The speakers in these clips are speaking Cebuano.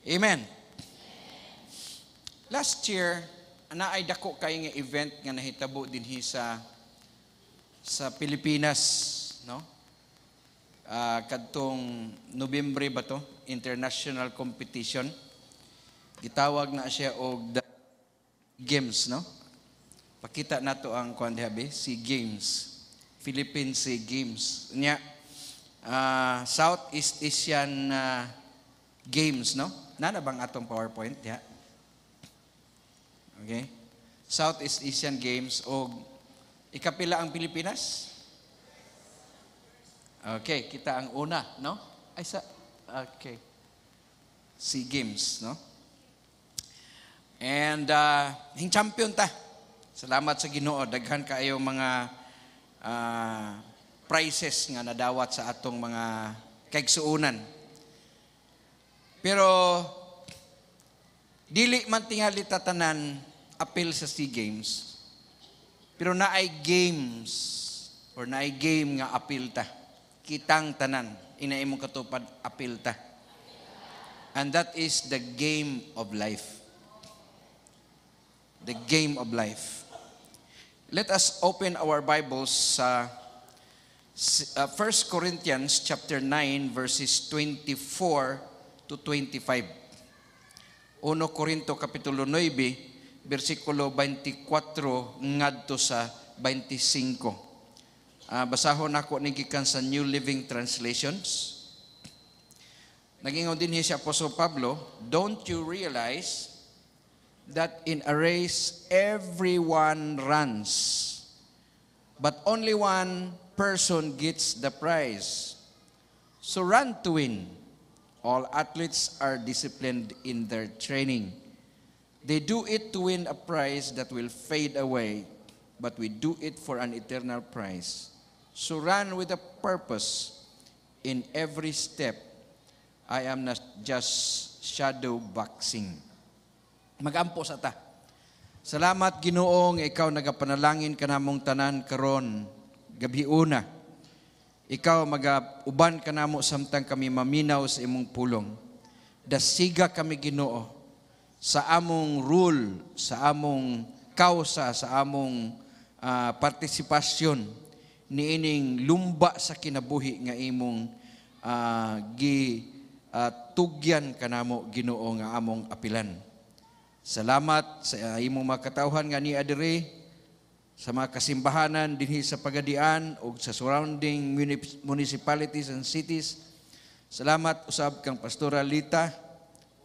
Amen. Last year, naay dako kay nga event nga nahitabo dinhi sa Pilipinas, no? Kadtong Nobyembre ba to? International competition. Gitawag na siya og the Games, no? Pakita nato ang kuan diha be, SEA Games. Philippine SEA Games. Nya Southeast Asian Games, no? Nana bang atong PowerPoint diha? Okay. Southeast Asian Games og ikapila ang Pilipinas? Okay, kita ang una, no? Ay sa okay. SEA Games, no? And hing champion ta. Salamat sa Ginoo, daghan kaayo mga prizes nga nadawat sa atong mga kaigsuonan. Pero dili man tingali tanan apil sa SEA Games. Pero naay games or naay game nga apil ta. Kitang tanan ina imong katupad, apil ta. And that is the game of life. The game of life. Let us open our Bibles sa 1 Corinthians chapter 9 verses 24 to 25. 1 Corinto kapitulo 9 versikulo 24 ngadto sa 25. Basahon nako ni gikan sa New Living Translations. Nagingon din si Apostol Pablo, "Don't you realize that in a race everyone runs, but only one person gets the prize? So run to win. All athletes are disciplined in their training. They do it to win a prize that will fade away, but we do it for an eternal prize. So run with a purpose in every step. I am not just shadow boxing." Magampo sa ta. Salamat, Ginoo, nga ikaw nagapanalangin kanamong tanan karon gabiuna. Ikaw maga-uban kanamo samtang kami maminaw sa imong pulong. Dasiga kami, Ginoo, sa among rule, sa among kausa, sa among partisipasyon niining lumba sa kinabuhi nga imong gi tugyan kanamo, Ginoo, nga among apilan. Salamat sa imong mga katawhan nga niya diri sa mga kasimbahanan dinhi sa Pagadian ug sa surrounding municipalities and cities. Salamat usab kang Pastora Lita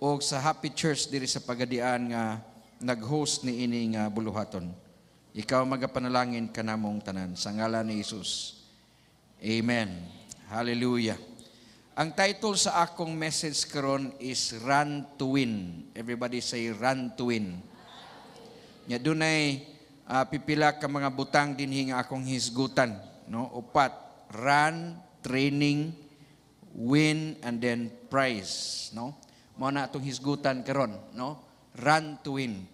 ug sa Happy Church diri sa Pagadian nga nag-host ni ini nga buluhaton. Ikaw magapanalangin kanamong tanan sa ngalan ni Jesus. Amen. Hallelujah. Ang title sa akong message karon is "Run to Win." Everybody say, "Run to win." Nya dunay pipila ka mga butang dinhi nga akong hisgutan, no? Upat: run, training, win and then prize, no? Mao na atong hisgutan karon, no? Run to win.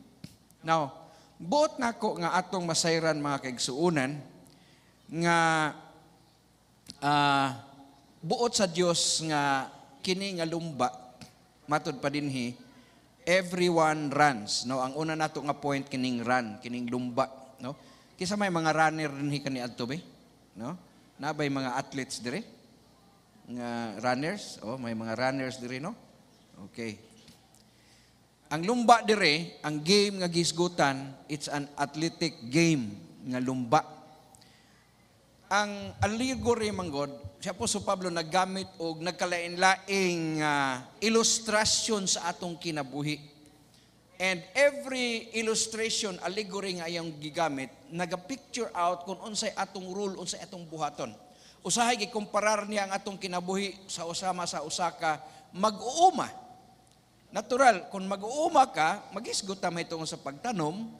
Now, buot nako nga atong masayran, mga kaigsuonan, nga buot sa Dios nga kini nga lumba, matud pa dinhi, everyone runs, no? Ang una nato nga point, kining run, kining lumba, no? Kinsa may mga runner dinhi kaniadto be, no? Nabay mga athletes dire nga runners? Oh, may mga runners dire, no? Okay. Ang lumba dire, ang game nga gisgutan, it's an athletic game nga lumba. Ang allegory manggod, si Apostol Pablo naggamit og nagkalain-laing ilustrasyon sa atong kinabuhi. And every illustration, allegory nga iyang gigamit, naga-picture out kung unsay atong role, unsay atong buhaton. Usahay gikumparar niya ang atong kinabuhi sa usama sa usa ka mag-uuma. Natural, kung mag-uuma ka, magisgot ta mahitungod sa pagtanom,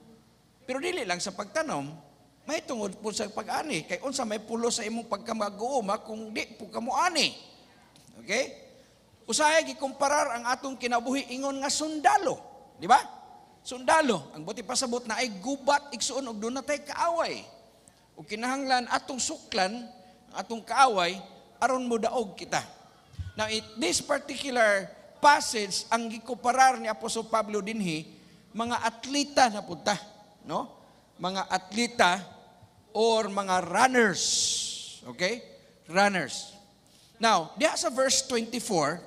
pero dili lang sa pagtanom, mahitungod po sa pag-ani. Kay unsa may pulos sa imong pagka-mag-uuma kung di po ka mo ani? Okay? Usahay gikumparar ang atong kinabuhi ingon nga sundalo. Di ba? Sundalo. Ang buot ipasabot, naay gubat, igsuon, og duna tay kaaway. Ug kinahanglan atong suklan ang atong kaaway aron mo daog kita. Now, this particular passage, ang gikumparar ni Apostol Pablo dinhi, mga atleta na punta, no? Mga atleta or mga runners. Okay? Runners. Now, diha sa verse 24,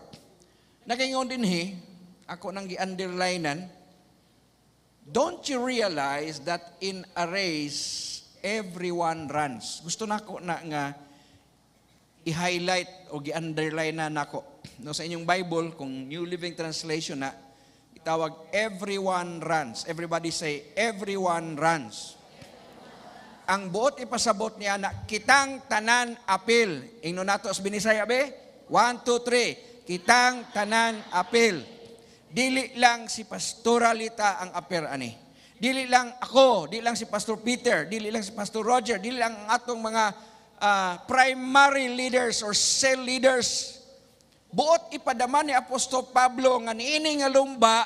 nagaingon dinhi, ako nang gi-underlinean, "Don't you realize that in a race, everyone runs?" Gusto nako na nga i-highlight o gi-underline na nako. No, sa inyong Bible, kung New Living Translation na, itawag "everyone runs." Everybody say, "Everyone runs." Ang buot ipasabot niya na kitang tanan apil. Ingno nato sa Binisaya be? One, two, three. Kitang tanan apil. Dili lang si Pastora Lita ang apil ani. Dili lang ako, dili lang si Pastor Peter, dili lang si Pastor Roger, dili lang ang atong mga primary leaders or cell leaders. Buot ipadama ni Apostol Pablo nga niini nga lumba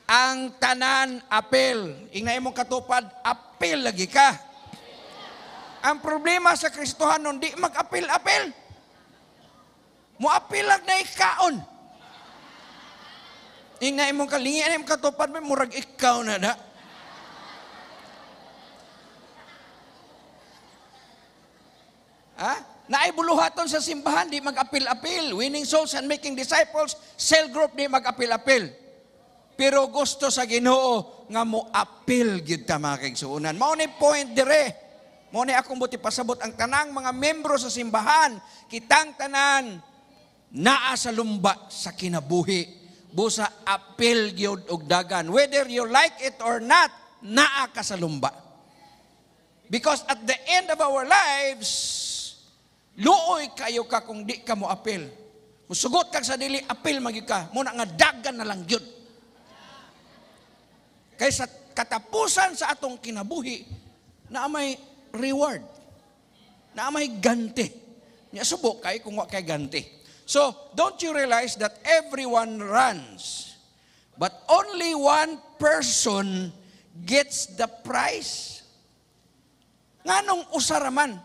ang tanan apil. Ingna imong katupad, apil lagi ka. Ang problema sa Kristohanon, di mag-apil-apil. Mo-apil lang na ikaon. Ingna imong kalingi, imong katupad, may murag ikaw na da. Ha? Naay buluhaton sa simbahan, di mag-apil-apil. Winning souls and making disciples, cell group, di mag-apil-apil. Pero gusto sa Ginoo nga mo-apil gyud ta, mga kaigsuonan. Mao ni point dire. Mao ni akong buti pasabot ang tanang mga membro sa simbahan, kitang tanan naa sa lumba sa kinabuhi. Busa apil gyud og dagan. Whether you like it or not, naa ka sa lumba. Because at the end of our lives, luoy kayo ka kung di ka mo apil. Musugot kag sa dili, apil magyud ka. Muna nga dagan na lang gyud. Kay sa katapusan sa atong kinabuhi, naa may reward. Naa may ganti. Nya subo kay kung wa kay ganti. So, don't you realize that everyone runs, but only one person gets the prize? Nganong usa ra man?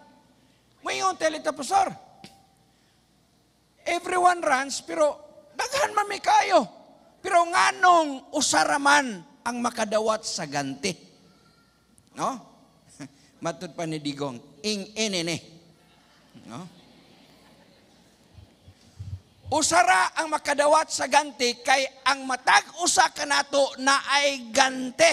Mayon telita, pastor. Everyone runs, pero daghan man may kayo. Pero nganong usa ra man ang makadawat sa ganti? No? Matud pa ni Digong, ing enene. No? Usara ang makadawat sa ganti kay ang matag usa kanato na ay ganti.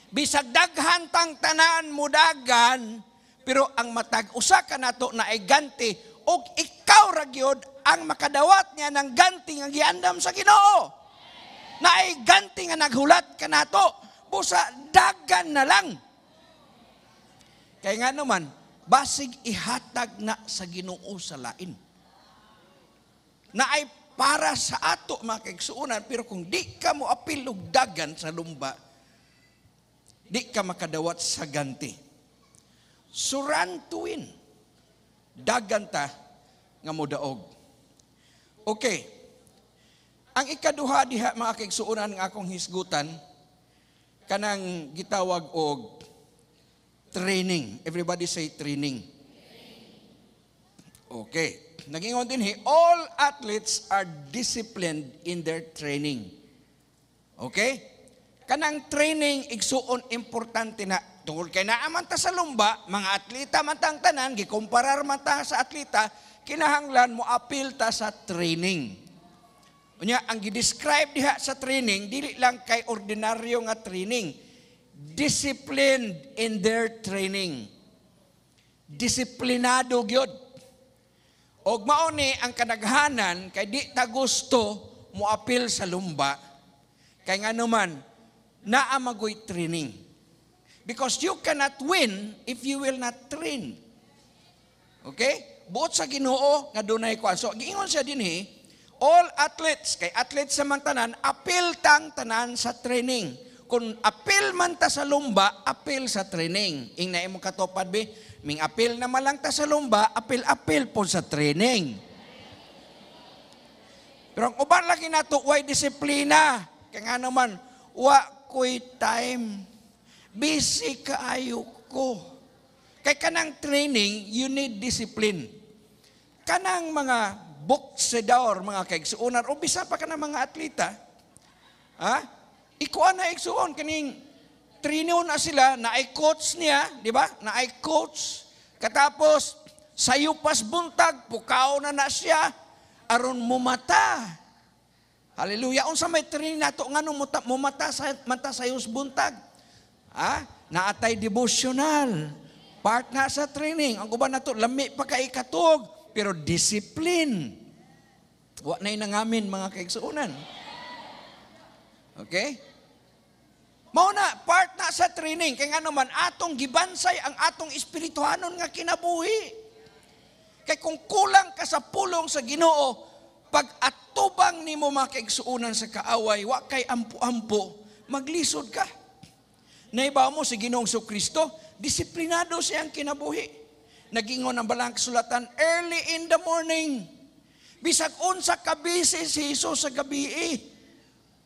Bisag daghan tang tanan mudagan, pero ang matag usa kanato na ay ganti og ikaw ra gyud ang makadawat niya ng ganti nga giandam sa Ginoo. Na ay ganti nga naghulat kanato, busa dagan na lang. Kay nga naman, basig ihatag na sa Ginoo sa lain. Na ay para sa ato mga kaigsuonan, pero kung di ka mo apil og dagan sa lumba, di ka makadawat sa ganti. Surantuin, dagan ta nga modaog. Okay. Ang ikaduha diha mga kaigsuonan nga akong hisgutan, kanang gitawag og training. Everybody say training. Okay. Nagingon din he, all athletes are disciplined in their training. Okay? Kanang training, igsuon, importante na. Tungod kay naa man ta sa lumba, mga atleta man tang tanan, gikumparar man ta sa atleta, kinahanglan mo apil ta sa training. Unya, ang gi-describe diha sa training, dili lang kay ordinaryo nga training. Disciplined in their training. Disiplinado gyud. Og mao ni ang kadaghanan kay di ta gusto moapil sa lumba kay nga naman naa magoy training. Because you cannot win if you will not train. Okay? Buot sa Ginoo nga dunay kuan. So giingon siya dinhi, all athletes, kay athletes sa man tanan, apil tang tanan sa training. Kung apil man ta sa lumba, apil sa training. Ingna imong katopad be, ming apil na malang ta sa lumba, apil-apil po sa training. Pero ang uban lagi nato, way disiplina. Kaya nga naman, wa ko'y time. Busy kaayo ko. Kay kanang training, you need discipline. Kanang mga boksedor, mga kaigsuonan, o bisa pa ka na mga atleta, ha? Ikuan na, igsuon, kaning trino na sila, na ay coach niya, di ba? Na ay coach. Katapos, sayo pas buntag, pukaw na na siya, aron mumata. Hallelujah. Unsa may training nato nganong mumata sa mata sayos buntag? Ha? Naatay devotional. Part na sa training. Ang uban nato lami pa kay katug, pero discipline. Wa na'y nangamin, mga kaigsuonan. Okay? Mao na, part na sa training. Kay ngano man, atong gibansay ang atong espirituhanon nga kinabuhi. Kay kung kulang ka sa pulong sa Ginoo, pag atubang nimo, mga kaigsuonan, sa kaaway, wa kay ampo-ampo, maglisod ka. Naibaw mo si Ginoong Kristo, disiplinado siyang kinabuhi. Nagingon ang Balaang Kasulatan, early in the morning. Bisag unsa ka busy si Jesus sa gabi.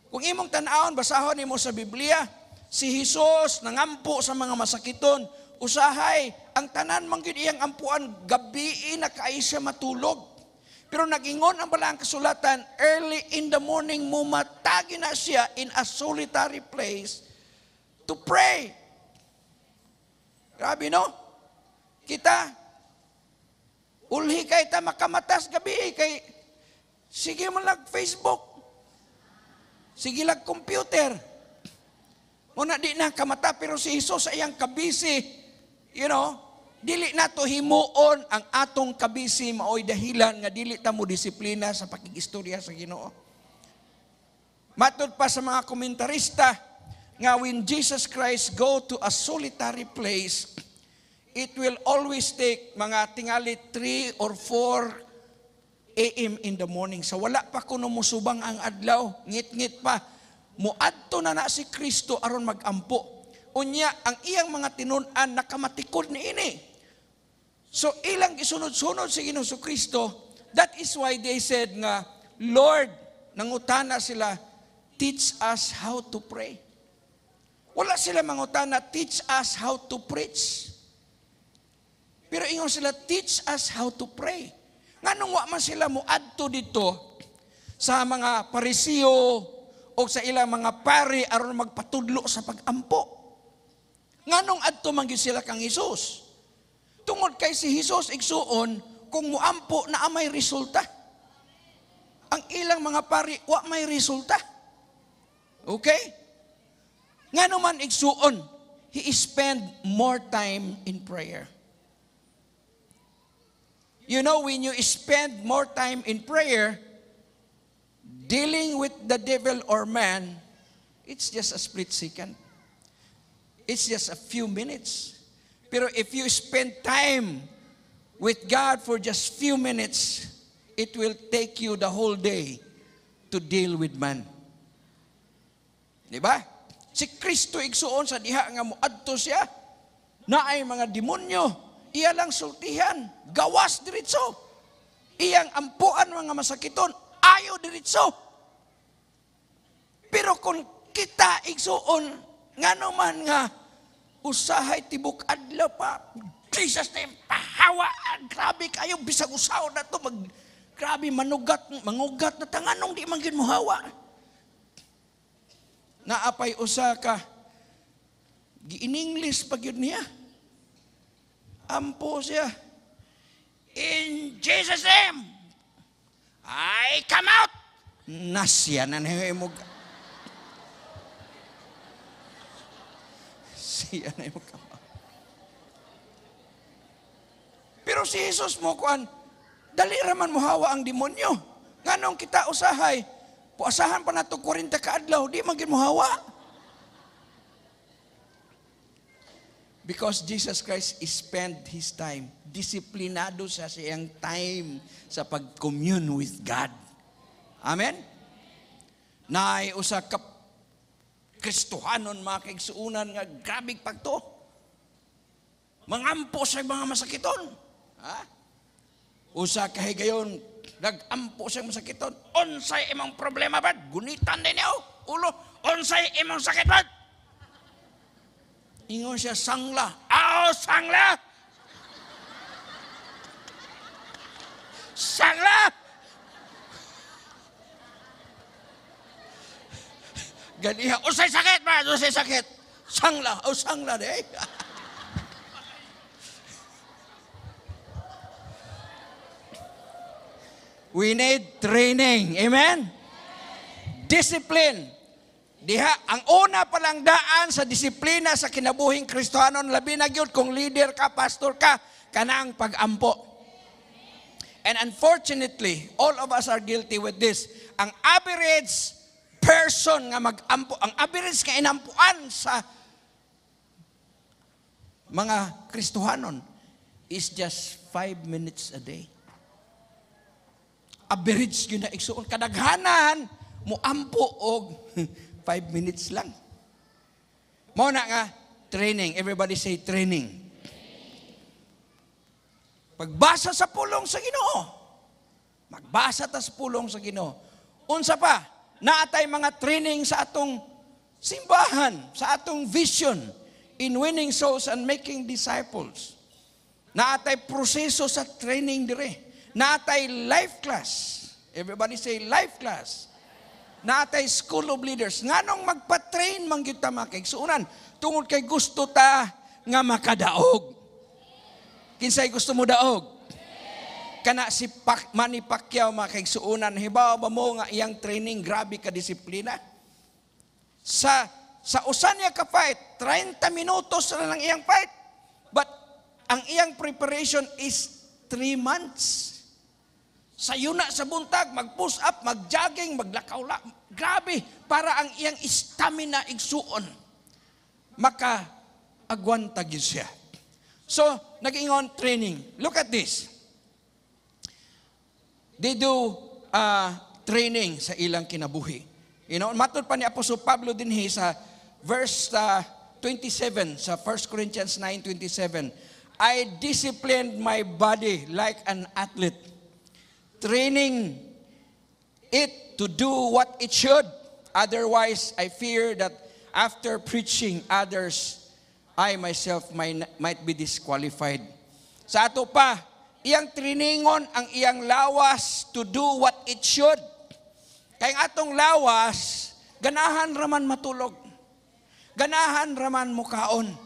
Kung imong tan-awon, basahon nimo sa Biblia, si Jesus nangampo sa mga masakiton. Usahay, ang tanan man gyud iyang ampuan, gabi na kay siya matulog. Pero nagingon ang Balaang Kasulatan, early in the morning, mumatagi na siya in a solitary place to pray. Grabe, no? Kita, ulhi kay ta makamatas gabi kay sige man lag Facebook. Sige lag computer. Muna di na kamata, pero si Jesus sa iyang kabisi, dili nato himuon ang atong kabisi maoy dahilan nga dili ta mo disiplina sa pakigistorya sa Ginoo. Matod pa sa mga komentarista nga when Jesus Christ go to a solitary place, it will always take mga tingali 3 or 4 a.m. in the morning. Sa wala pa kuno musubang ang adlaw, ngit-ngit pa, muadto na na si Kristo aron magampo. Unya, ang iyang mga tinun-an nakamatikod ni ini. So ilang gisunod-sunod si Ginoong Kristo, that is why they said nga, "Lord," nangutana sila, "teach us how to pray." Wala sila mangutana, "Teach us how to preach." Pero ingon sila, "Teach us how to pray." Nganong wa man sila moadto dito sa mga Parisiyo o sa ilang mga pari aron magpatudlo sa pagampo? Nganong adto man gyud sila kang Hesus? Tungod kay si Hesus, igsuon, kung muampo na may resulta. Ang ilang mga pari wa may resulta. Okay? Ngano man, igsuon, he spend more time in prayer. When you spend more time in prayer, dealing with the devil or man, it's just a split second. It's just a few minutes. Pero if you spend time with God for just few minutes, it will take you the whole day to deal with man. Di ba? Si Kristo, igsuon, sa diha nga muadto siya, naay mga demonyo, iya lang sultihan, gawas diretso. Iyang ampuan mga masakiton, ayo diretso. Pero kung kita, igsuon, ngano man nga usahay tibok adlaw pa, "Jesus name, pahawa," grabe kayo, bisag usaw na to, mag, grabe, manugat, mangugat na tanganong di man gyud mohawa. Naapay usa ka, gi-in-English pa gyud niya. Ampo siya. "In Jesus' name, I come out." Nasya na niya mo. Siya na mo come out. Pero si Jesus mo kuan, dali raman mohawa ang demonyo. Nganong kita usahay, puasahan pa nato 40 ka adlaw, di man gyud mohawa. Because Jesus Christ spent his time. Disiplinado siya sa iyang time sa pag-commune with God. Amen? Naay usa ka Kristohanon, mga kaigsuunan, nga grabe pagto. Mangampo sa mga masakiton. Ha? Usa ka higayon, nag-ampo sa masakiton. "Unsay imong problema ba?" Gunitan din niya, ulo. "Unsay imong sakit ba?" Ingon siya, "Sangla." "Aw, sangla! Sangla!" Ganiha, "Unsay sakit ba? Unsay sakit?" "Sangla, oh sangla de." We need training. Amen? Discipline. Diha, ang una pa lang daan sa disiplina sa kinabuhing Kristohanon, labi na gyud kung leader ka, pastor ka, kanang pag-ampo. And unfortunately, all of us are guilty with this. Ang average person nga mag-ampo, ang average nga inampuan sa mga Kristohanon is just 5 minutes a day. Average yun na, igsuon. Kadaghanan, muampo og 5 minutes lang. Mao na nga, training. Everybody say training. Pagbasa sa pulong sa Ginoo. Magbasa ta sa pulong sa Ginoo. Unsa pa? Naatay mga training sa atong simbahan, sa atong vision in winning souls and making disciples. Naatay proseso sa training dire. Naatay life class. Everybody say life class. Naatay school of leaders. Nganong magpa-train man gyud ta, mga kaigsuonan? Tungod kay gusto ta nga makadaog. Kinsay gusto mo daog? Kana si Manny Pacquiao, mga kaigsuonan, hibaw ba mo nga iyang training grabe ka disiplina? Sa usa niya ka fight, 30 minutos na lang iyang fight. But ang iyang preparation is 3 months. Sa yuna sa buntag, mag-push up, mag-jogging, maglakaw la. Grabe, para ang iyang stamina, igsuon, maka-agwanta gyud siya. So, nag-ingon training. Look at this. They do training sa ilang kinabuhi. Matod pa ni Apostol Pablo dinhi sa verse 27, sa 1 Corinthians 9:27, "I disciplined my body like an athlete, training it to do what it should. Otherwise, I fear that after preaching others, I myself might be disqualified." Sa ato pa, iyang trainingon ang iyang lawas to do what it should. Kay ang atong lawas, ganahan raman matulog. Ganahan raman mukaon.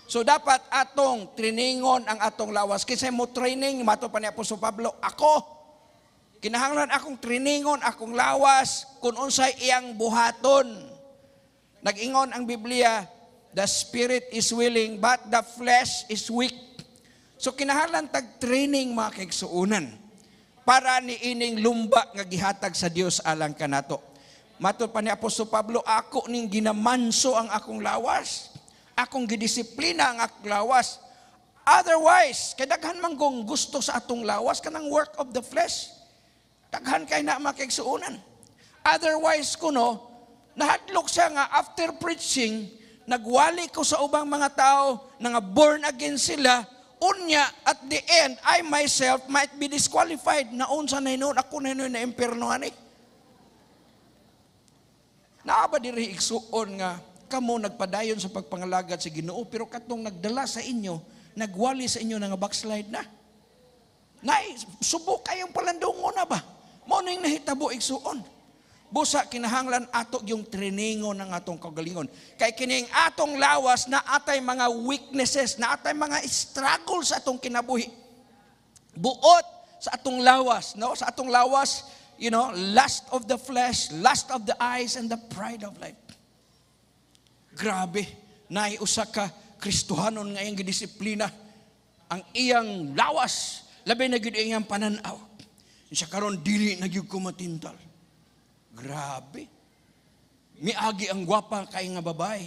So dapat atong trainingon ang atong lawas. Kinsay mo training, mato pa ni Apostol Pablo, "Ako, kinahanglan akong trainingon akong lawas kung unsay iyang buhaton." Nag-ingon ang Biblia, "The spirit is willing but the flesh is weak." So kinahanglan tag training, mga kaigsuonan, para ni ining lumba nga gihatag sa Dios alang kanato. Matod pa ni Apostol Pablo, "Ako ning ginamanso ang akong lawas. Akong gidisiplina ang akong lawas." Otherwise, kay daghan man kong gusto sa atong lawas kanang work of the flesh. Daghan kay na, mga kaigsuonan. Otherwise kuno, nahadlok siya nga after preaching, nagwali ko sa ubang mga tao na nga born again sila, unya at the end, I myself might be disqualified. Naunsa na hinuon, ako na hinuon na impierno ani. Naa ba diri, igsuon, nga kamo nagpadayon sa pagpangalagad sa Ginoo pero katong nagdala sa inyo, nagwali sa inyo na nga backslide na? Nay, subo kayong palandungo na ba? Mao ning nahitabo, igsuon. Busa kinahanglan ato yung trainingon ng atong kaugalingon. Kay kining atong lawas na atay mga weaknesses, na atay mga struggle sa atong kinabuhi. Buot sa atong lawas, no? Sa atong lawas, lust of the flesh, lust of the eyes, and the pride of life. Grabe, naay usa ka Kristohanon nga iyang gidisiplina ang iyang lawas, labi na gyud iyang pananaw. Siya karon, "Dili na gyud ko matintal." Grabe. Miagi ang gwapa kay nga babae.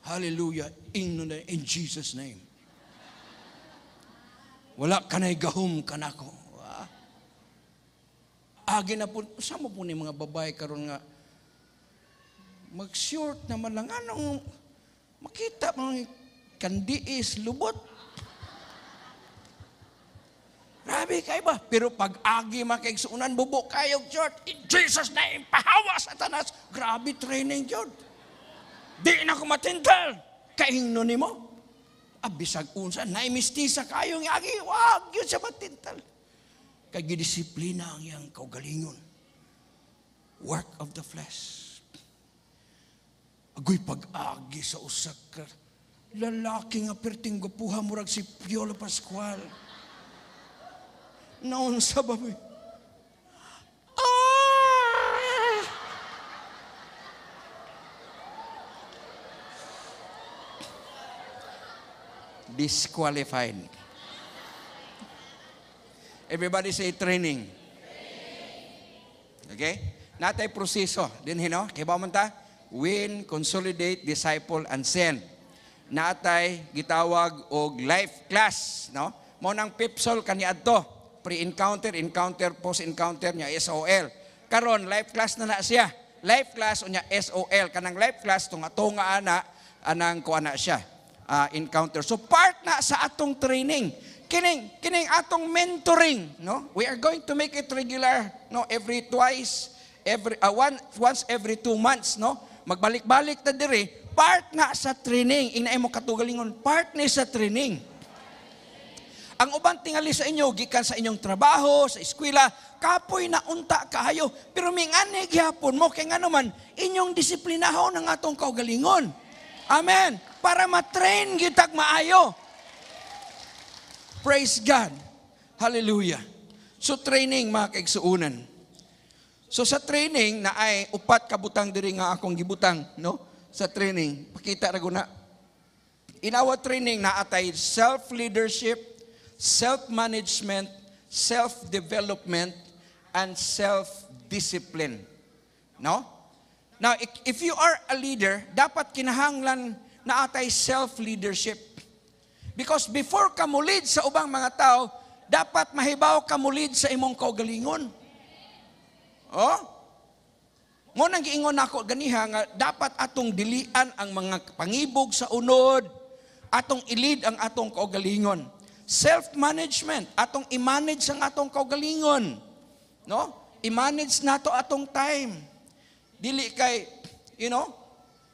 Hallelujah. Ingno na, "In Jesus' name. Wala ka na'y gahom kanako." Ah. Agi na po, sa mo po ni mga babae karon nga mag-short naman lang. Anong makita mga kandiis, lubot. Grabe kay ba? Pero pag agi makaigsuunan, bubo kayog short. "In Jesus' name, pahawa, Satanas." Grabe training yun. "Di na ko matintal." Kaingno nimo. Abisag unsa, naimistisa kayong agi, wag yun siya matintal. Kay gidisiplina ang iyang kaugalingon. Work of the flesh. Agoy pag-agi sa usa ka lalaki nga perting gwapuha, murag si Piolo Pascual. Naunsa ba mi? Ah! Disqualified. Everybody say training. Okay? Natay proseso. Din hino? Kibaw man ta? Win, consolidate, disciple, and send. Natay gitawag og life class, no? Mao nang PEPSOL kaniadto. Pre-encounter, encounter, post-encounter nya SOL. Karon life class na na siya. Life class unya SOL. Kanang life class tunga-tunga ana anang kuan na siya. Encounter. So part na sa atong training. Kining atong mentoring, no? We are going to make it regular, no? Every twice, every one once every 2 months, no? Magbalik-balik ta diri, part na sa training. Ingna mo katugalingon, part ni sa training. Ang uban tingali sa inyo gikan sa inyong trabaho, sa eskwela, kapoy na unta kaayo, pero mingani gyapon mo kay ngano man inyong disiplinahon ang atong kaugalingon. Amen. Para ma-train gyud maayo. Praise God. Hallelujah. So training, mga kaigsuonan. So sa training na ay upat ka butang diri nga akong gibutang, no? Sa training, pakita ra guna. In our training na atay self-leadership, self-management, self-development, and self-discipline. No? Now, if you are a leader, dapat kinahanglan na atay self-leadership. Because before ka mulid sa ubang mga tao, dapat mahibaw ka mulid sa imong kaugalingon. Oh? Mo nang giingon nako ganiha nga dapat atong dilian ang mga pangibog sa unod, atong ilid ang atong kaugalingon. Self-management, atong i-manage ang atong kaugalingon. No? I-manage nato atong time. Dili kay,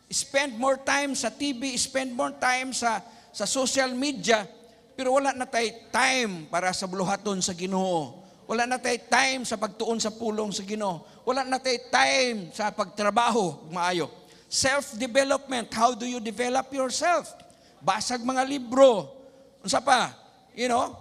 spend more time sa TV, spend more time sa social media, pero wala na tay time para sa buluhaton sa Ginoo. Wala na tay time sa pagtuon sa pulong sa Ginoo. Wala na tay time sa pagtrabaho maayo. Self-development, how do you develop yourself? Basag mga libro. Unsa pa?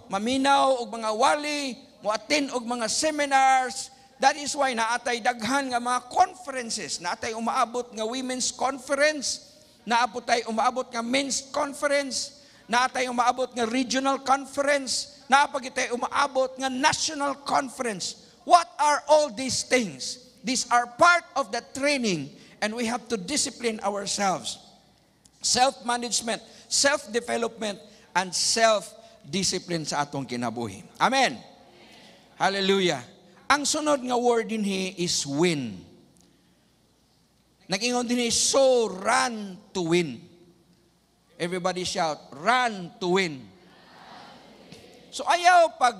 Maminaw og mga wali, mo-attend og mga seminars. That is why naatay daghan nga mga conferences, naatay umaabot nga women's conference, naabot tay umaabot nga men's conference, naatay umaabot nga regional conference, naapagitay umaabot nga national conference. What are all these things? These are part of the training, and we have to discipline ourselves. Self-management, self-development, and self-discipline sa atong kinabuhi. Amen. Hallelujah. Ang sunod nga word dinhi is win. Nag-ingon dinhi, so run to win. Everybody shout, run to win. So ayaw pag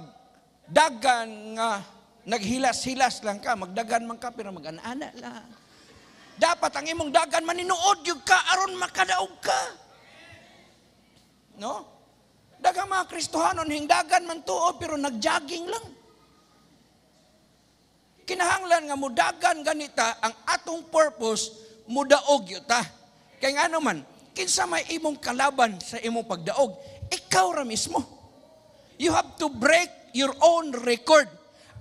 dagan nga naghilas-hilas lang ka, magdagan man ka pero mag-ana-ana lang. Dapat ang imong dagan maninuod gyud ka aron makadaog ka. No? Daghang mga Kristohanon hingdagan man tuod pero nagjogging lang. Kinahanglan nga mudagan ganita ang atong purpose, mudaog gyud ta. Kay ngano man, kinsa may imong kalaban sa imong pagdaog, ikaw ra mismo. You have to break your own record.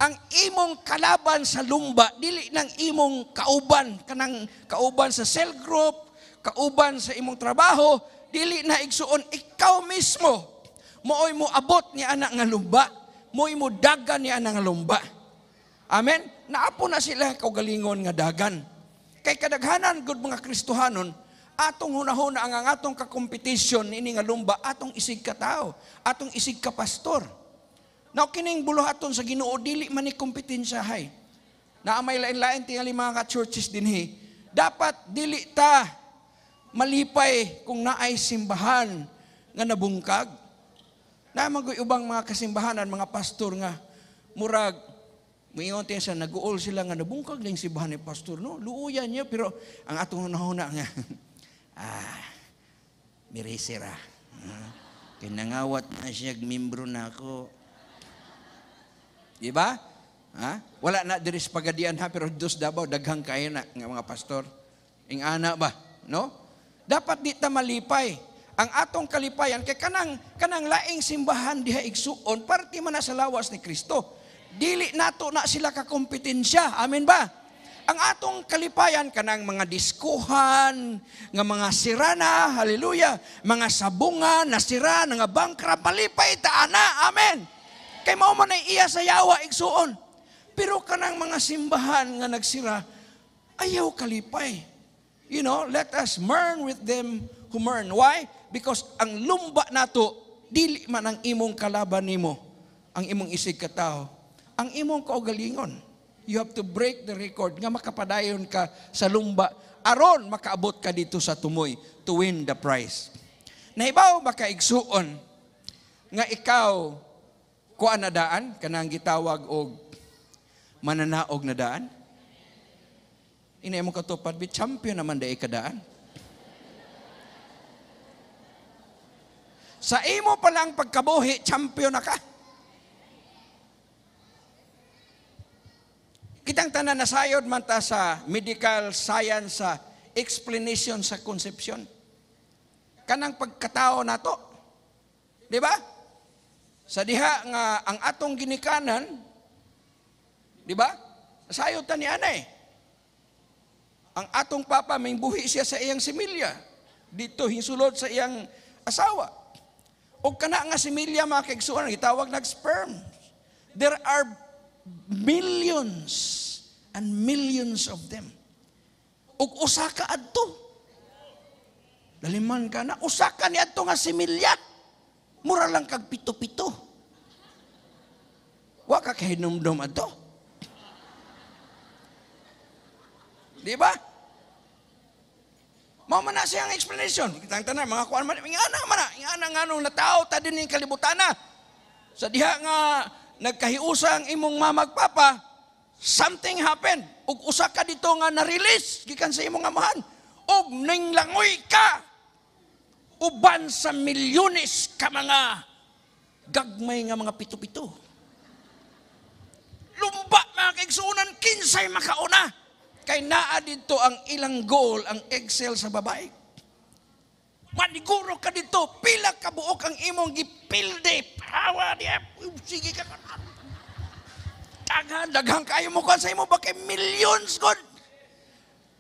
Ang imong kalaban sa lumba, dili nang imong kauban, kanang kauban sa cell group, kauban sa imong trabaho, dili na igsuon, ikaw mismo. Mooy mo abot ni anak nga lumba, mooy mo dagan ni anak nga lumba. Amen? Naapo na sila kaugalingon nga dagan. Kay kadaghanan gud mga Kristohanon, atong hunahuna ang atong kakompetisyon ini nga lumba, atong isig ka tao, atong isig ka pastor. Now kining buluhaton sa Ginoo dili man ni kompetensya hay. Naa may lain-lain tingali mga ka-churches dinhi. Dapat dili ta malipay kung naay simbahan nga nabungkag. Naa man goy ubang mga kasimbahanan, mga pastor nga murag muingon tayo sa nag-uol sila nga nabungkag lang simbahan ni pastor, no? Luuyan niya, pero ang atong hunahuna nga mirisira. Kinangawat na siya, membro na ako. Diba? Ha? Wala na diri sa Pagadian ha, pero dos Davao daghang kayo na nga mga pastor. Ing ana ba? No? Dapat di ta malipay. Ang atong kalipayan kay kanang laing simbahan diha, igsuon, parte man na sa lawas ni Kristo. Dili nato na sila kakompetensya. Amen ba? Ang atong kalipayan kanang mga diskuhan, nga mga sirana, hallelujah, mga sabungan, nasira, nga bankrupt, malipay ta ana. Amen. Kay mao man ay iya sa yawa, igsuon. Pero kanang mga simbahan nga nagsira, ayaw kalipay. Let us mourn with them who mourn. Why? Because ang lumba nato, dili man ang imong kalaban nimo, ang imong isig katao, ang imong kaugalingon. You have to break the record nga makapadayon ka sa lumba aron makaabot ka dito sa tumoy to win the prize. Nahibaw ba ka, igsuon, nga ikaw kuan na daan, kanang gitawag og mananaog na daan? Ina mo katupad, bi champion naman dai ka daan. Sa imo pa lang pagkabuhi, champion na ka. Kitang tanan nasayod man ta sa medical science sa explanation sa conception. Kanang pagkatao nato. Di ba? Sa diha nga ang atong ginikanan, di ba? Nasayod ta ni anay. Ang atong papa may buhi siya sa iyang similya. Dito hinsulod sa iyang asawa. O kana nga similya, mga kaigsuonan, gitawag nag sperm. There are millions and millions of them. Ug usa ka adto. Daliman ka na, usa ka ni adto nga similya. Mura lang kag pito-pito. Wa ka kahinumdum adto. Di ba? Mao man na siyang explanation. Kitang tanan mga kuan man ingana man na, ingana nganong natawo ta din ning kalibutan na. Sa diha nga nagkahiusa ang imong mama ug papa, something happened. Ug usa ka dito nga na-release gikan sa imong amahan. Ug ninglangoy ka uban sa milyones ka mga gagmay nga mga pito-pito. Lumba, mga kaigsuonan, kinsay makauna. Kay naa dito ang ilang goal, ang Excel sa babae. Maniguro ka dito, pila ka buok ang imong gipilde. Pawa diya, sige ka. Daghan, daghan kayo mo sa imo ba kay millions god.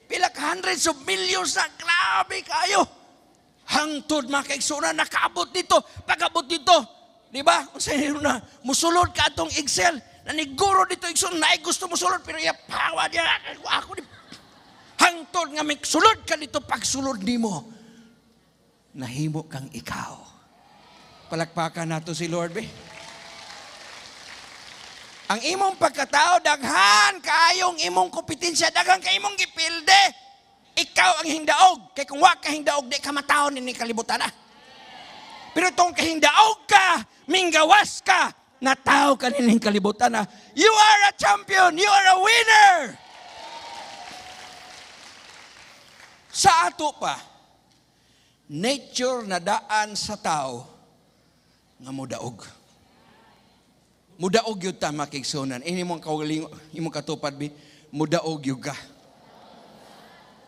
Pila ka hundreds of millions na, grabe kayo. Hangtod, mga kaigsuonan, nakaabot dito, pag-abot dito, di ba? Unsa na musulod ka atong Excel, naniguro dito igsuon, naay gusto musulod pero iya pawa diya ako di. Hangtod nga may sulod ka dito, pagsulod nimo nahimo kang ikaw. Palakpakan nato si Lord be. Ang imong pagkatao, daghan kaayong imong kompetensya, daghan kay imong gipilde. Ikaw ang hingdaog. Kay kung wa ka hingdaog, di ka mataon ni kalibutan na. Pero itong kahingdaog ka, minggawas ka, natao ka nining kalibutan na. You are a champion! You are a winner! Sa ato pa, nature na daan sa tao nga mudaog. Mudaog yun ta, makigsunan. Ini mong kaugaling, imong katupad, bi, mudaog yun ka.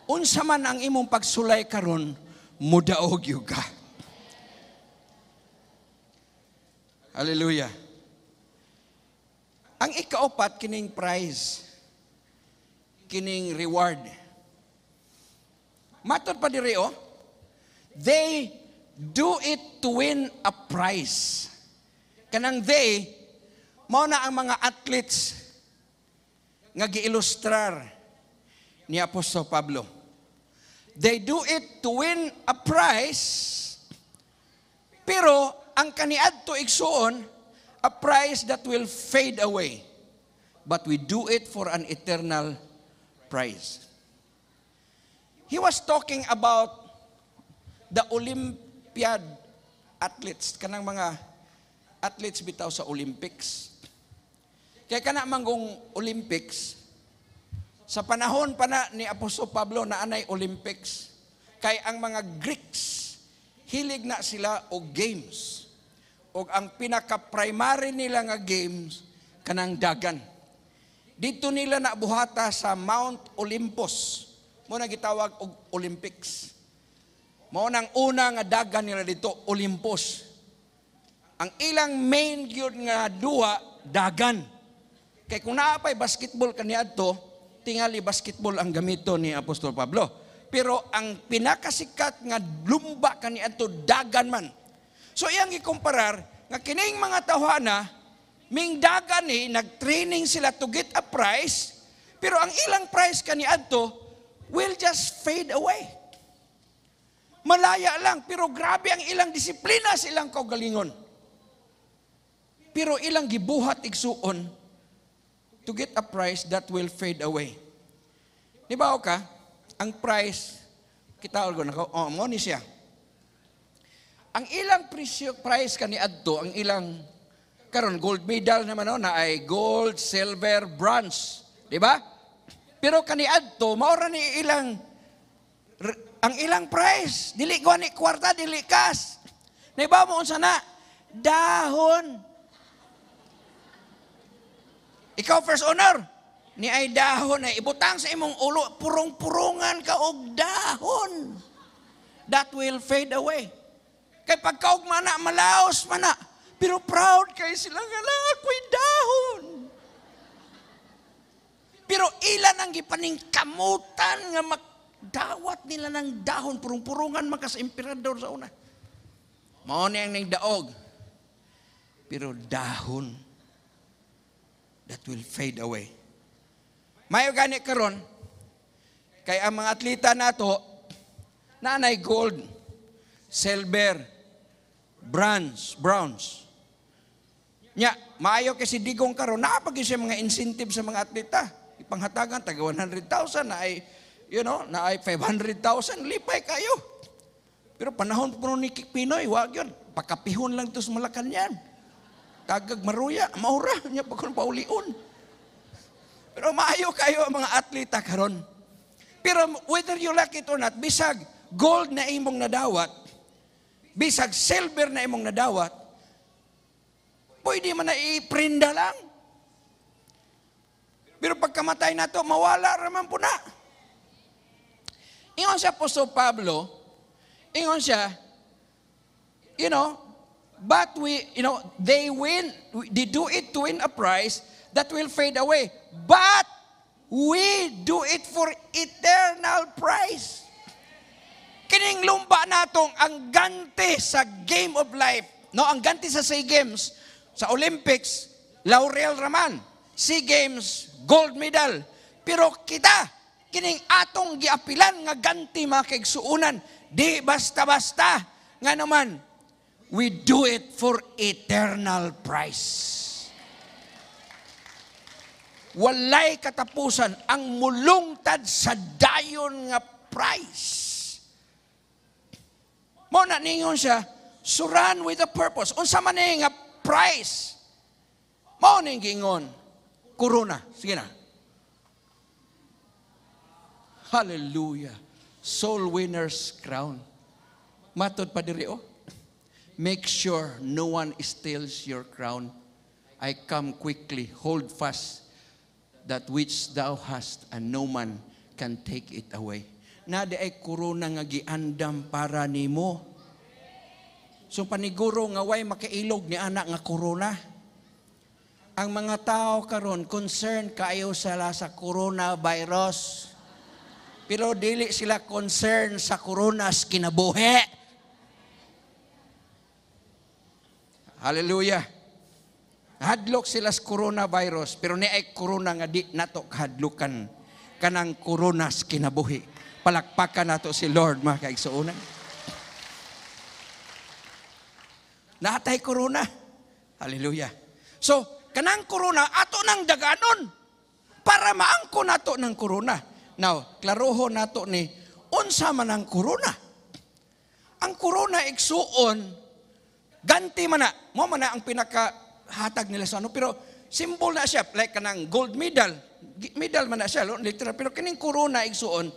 Unsa man ang imong pagsulay karon, mudaog yun ka. Hallelujah. Ang ikaapat, kining prize, kining reward. Matod pa diri, oh, they do it to win a prize. Kanang they, mao na ang mga athletes nga giilustrar ni Apostol Pablo. They do it to win a prize, pero ang kaniadto, igsuon, a prize that will fade away. But we do it for an eternal prize. He was talking about the Olympiad athletes, kanang mga athletes bitaw sa Olympics. Kaya kana manggong Olympics, sa panahon pa na ni Apostol Pablo na anay Olympics, kay ang mga Greeks, hilig na sila og games. Og ang pinaka-primary nila nga games, kanang dagan. Dito nila nabuhata sa Mount Olympus Mao na gitawag og Olympics. Mao nang una nga dagan nila dito, Olympus. Ang ilang main gyud nga duwa, dagan. Kay kung naa pay basketball kaniadto, tingali basketball ang gamito ni Apostol Pablo. Pero ang pinakasikat nga lumba kaniadto, dagan man. So iyang gikumparar nga kining mga tawhana ming dagan ni nag-training sila to get a prize, pero ang ilang prize kaniadto will just fade away. Malaya lang, pero grabe ang ilang disiplina sa ilang kaugalingon. Pero ilang gibuhat, igsuon, to get a prize that will fade away. Di ba ka? Ang prize, kita ko na oh, mo ni siya. Ang ilang presyo, prize kaniadto, ang ilang karon gold medal naman, no, na ay gold, silver, bronze, di ba? Pero kaniadto mao ra ni ilang ang ilang prize, dili gani kwarta, dili cash. Naibaw mo unsa na? Dahon. Ikaw first honor. Ni ay dahon ay ibutang sa imong ulo, purong-purungan ka og dahon. That will fade away. Kay pagkaugma na, malaos man na. Pero proud kay sila nga lang ako'y dahon. Pero ilan ang gipaningkamutan nga makdawat nila ng dahon, purong-purungan man ka sa emperador sa una. Mao ni ang nagdaog. Pero dahon that will fade away. Mayo gani karon kay ang mga atleta nato naanay gold, silver, bronze. Nya, maayo kay si Digong karon, naa pa gyud siya mga incentive sa mga atleta. Ipanghatagan taga 100,000 na ay na ay 500,000, lipay kayo. Pero panahon po ni Pinoy, wag yun. Pakapihon lang to sa Malacanang. Tagag maruya, maura, nya pag paulion. Pero maayo kayo ang mga atleta karon. Pero whether you like it or not, bisag gold na imong nadawat, bisag silver na imong nadawat, pwede man na iprinda lang. Pero pagkamatay na to, mawala raman po na. Ingon siya, Apostol Pablo, ingon siya, but they win, they do it to win a prize that will fade away. But we do it for eternal prize. Kining lumba natong ang ganti sa game of life, no, ang ganti sa SEA Games, sa Olympics, laurel raman. SEA Games, gold medal. Pero kita, kining atong giapilan nga ganti, mga kaigsuunan, di basta-basta. Nga naman, we do it for eternal prize. Walay katapusan ang mulungtad sa dayon nga prize. Mo na ningon siya, so run with a purpose. Unsa man ni nga prize? Mao ning giingon, corona. Sige na. Hallelujah. Soul winner's crown. Matod pa diri oh. Make sure no one steals your crown. I come quickly. Hold fast that which thou hast and no man can take it away. Na di ay corona nga giandam para nimo. So paniguro nga way makailog ni anak nga corona. Ang mga tao karon concerned kaayo sila sa coronavirus. Pero dili sila concerned sa coronas kinabuhi. Hallelujah. Hadlok sila sa coronavirus, pero ni ay corona nga di nato kahadlukan kanang coronas kinabuhi. Palakpakan nato si Lord, mga kaigsuonan. Naatay corona. Hallelujah. So, kanang corona ato nang daganon para maangko nato ng corona. Now, klaroho nato ni unsa man ang corona. Ang corona, igsuon, ganti man na, mo man na ang pinaka hatag nila sa ano, pero symbol na siya, like kanang gold medal, medal man na siya, literal, pero kining corona, igsuon,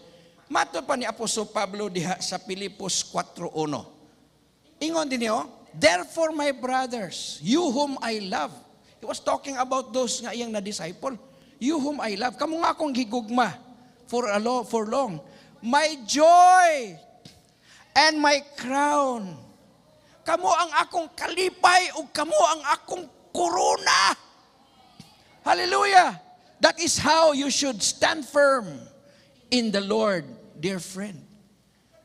matod pa ni Apostol Pablo diha sa Filipos 4:1. Ingon din niyo, "Therefore, my brothers, you whom I love." He was talking about those nga iyang na-disciple. "You whom I love, kamo nga akong gigugma for long. My joy and my crown. Kamo ang akong kalipay ug kamo ang akong korona. Hallelujah! That is how you should stand firm in the Lord, dear friend.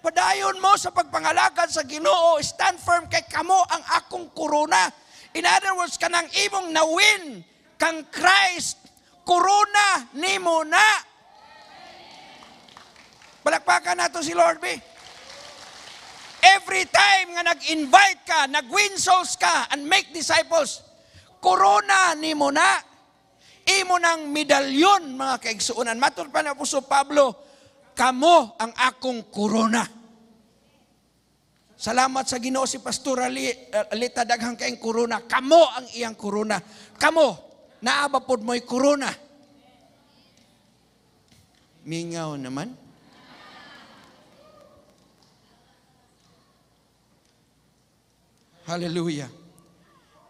Padayon mo sa pagpangalagad sa Ginoo, stand firm kay kamo ang akong korona. In other words, kanang imong na-win kang Christ, korona nimo na. Palakpakan nato si Lord B. Every time nga nag-invite ka, nag-win souls ka, and make disciples, korona nimo na. Imo nang medalyon, mga kaigsuonan. Matud pa ni Apostol Pablo, kamo ang akong korona. Salamat sa Ginoo si Pastor Ali, Alita, daghang kaing korona. Kamo ang iyang korona. Kamo, naa ba pod mo'y korona? Mingaw naman. Hallelujah.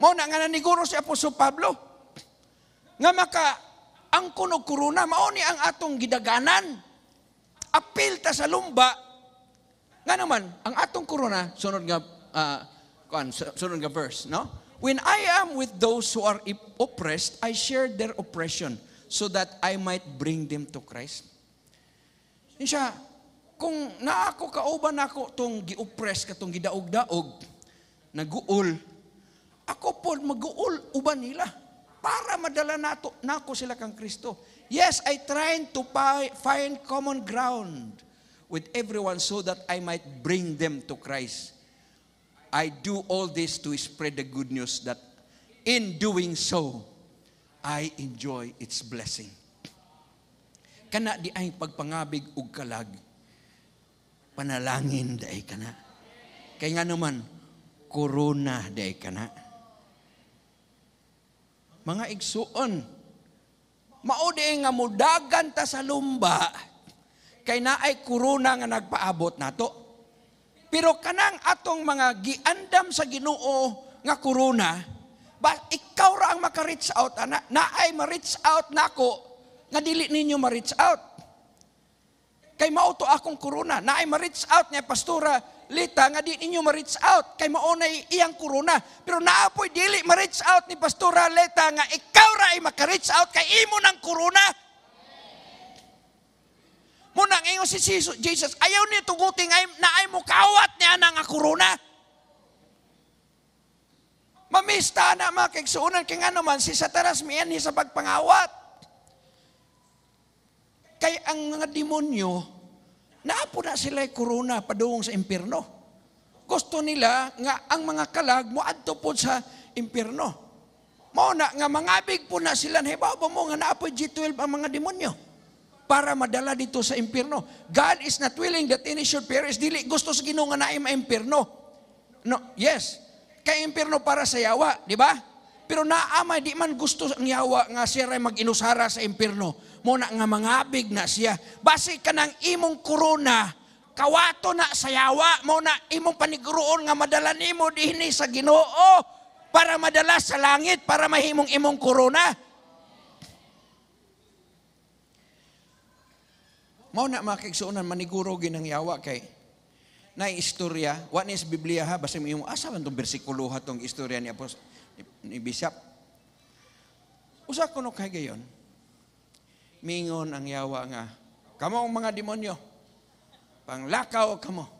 Mao na nga naniguro si Apostol Pablo nga maka angkon og korona, mao ni ang atong gidaganan. Apil ta sa lumba. Nga naman ang atong korona, sunod nga kuan, sunod nga verse, no? When I am with those who are oppressed, I share their oppression so that I might bring them to Christ. Siya, kung naa ako kauban nako tong gi-oppress katong gidaog-daog, naguol, ako po maguol uban nila para madala nato nako sila kang Kristo. Yes, I trying to find common ground with everyone so that I might bring them to Christ. I do all this to spread the good news that in doing so, I enjoy its blessing. Kana di ay pagpangabig og kalag, panalangin di ay kana. Kay nga naman, korona di ay kana. Mga igsuon, mao di nga mudagan ta sa lumba, kay naay korona nga nagpaabot nato. Pero kanang atong mga giandam sa Ginoo nga korona, ba ikaw ra ang maka-reach out ana, naay ma-reach out nako nga dili ninyo ma-reach out. Kay mao to akong korona, naay ma-reach out niya Pastora Lita nga di ninyo ma-reach out kay mao nay iyang korona. Pero naa poy dili ma-reach out ni Pastora Lita nga ikaw ra ay maka-reach out kay imo nang korona. Muna ang ingon si Jesus, ayaw ni tuguti nga naay mo kawat niya na nga korona. Mamista na mga kaigsuonan, kay nga naman si Satanas mianhi sa pagpangawat. Kay ang mga demonyo, naapo na sila korona padung sa impierno. Gusto nila nga ang mga kalag moadto pod sa impierno. Mao na nga mangabig po na sila, hibaw ba mo nga naapoy G12 ang mga demonyo para madala dito sa impierno. God is not willing that any should perish. Dili gusto sa Ginoo nga naay maimpierno. No, yes. Kay impierno para sa yawa, di ba? Pero naamay di man gusto ang yawa nga siya ray mag-inusara sa impierno. Mo na nga mangabig na siya. Basi ka ng imong korona, kawato na sa yawa. Mo na imong paniguroon nga madala nimo dinhi sa Ginoo para madala sa langit, para mahimong imong korona. Mao na mga kaigsuonan, maniguro ginang yawa kay na istorya, wa ni sa Biblia ha, basta mo asa man tong bersikulo ha tong istorya ni Apostol ni Bishop. Usa kuno kay gayon. Mingon ang yawa nga, kamo ang mga demonyo, panglakaw kamo.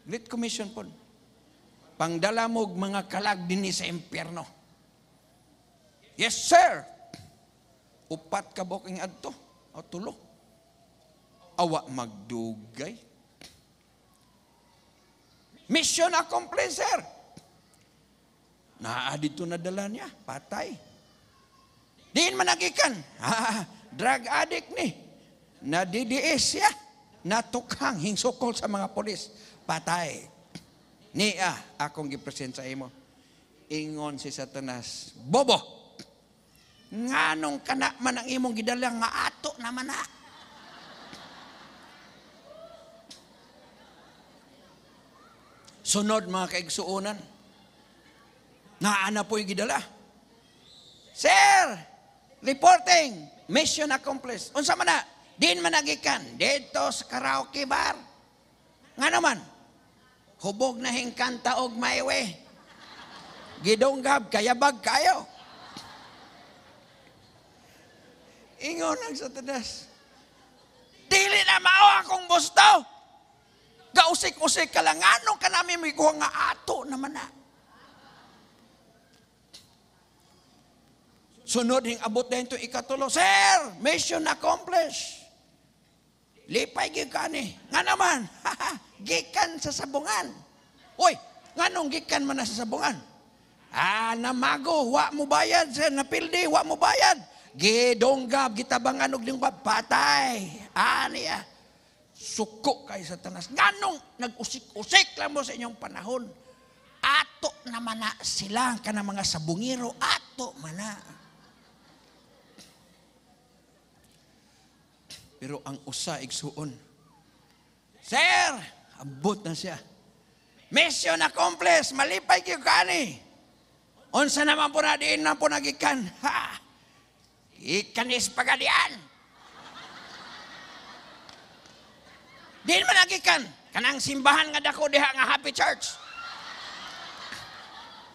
Great Commission pod. Pangdala mo'g mga kalag dinhi sa impyerno. Yes, sir. Upat ka buok ing adto o tulo. Awa magdugay. Mission accomplished, sir. Naa dito nadala niya, patay. Diin managikan. Drug addict ni. Nadidiis siya. Natukhang hingsukol sa mga polis. Patay. Niya, akong gipresent sa imo. Ingon si Satanas, bobo, nganong kana man ang imong gidala nga ato naman na. Sunod mga kaigsuonan, naa na po'y gidala. Sir, reporting, mission accomplished. Unsa man na? Din man nagikan dito sa karaoke bar. Nga naman, hubog na hingkanta og maiwe. Gidonggab, kayabag kayo. Ingon ang Satanas, dili na mao akong gusto. Gausik-usik ka lang, ano ka namin may kuha nga ato naman na. Sunod hing abot na ito ikatulo, sir, mission accomplished. Lipay gikan ni. Nga naman, gikan sa sabungan. Uy, nganong gikan man na sa sabungan? Ah, namago, wa mo bayad, sir, napildi, wa mo bayad. Gidonggab, gitabangan og linggab, patay. Aniya. Suko kay Satanas. Nganong nag-usik-usik lang mo sa inyong panahon. Ato naman na sila kanang mga sabungiro, ato man na. Pero ang usa igsuon, sir, abot na siya. Mission accomplished, malipay kayo kani. Unsa naman po na, diin na po nagikan. Ha! Ikan is pagadian. Diin man nagikan. Kanang simbahan nga dako diha nga Happy Church.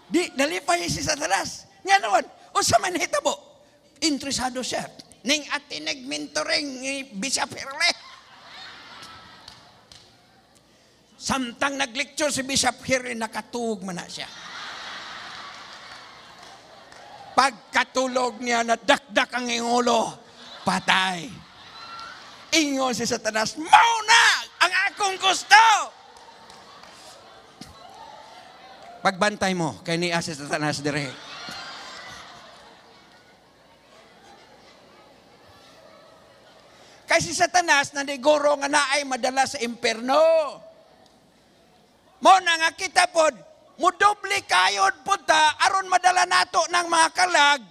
Di, nalipay si Satanas. Nga naman, unsa man hitabo? Interesado siya. Ning atinig mentoring ni Bishop Hirle. Samtang nag-lecture si Bishop Hirle, nakatug man na siya. Pagkatulog niya, nadakdak ang ingulo, patay. Ingon si Satanas, mao na ang akong gusto. Pagbantay mo, kay niya si Satanas dire. Kay si Satanas naniguro nga naay madala sa imperno. Mo na nga kita pod, mudoble kayod pod ta aron madala nato ng mga kalag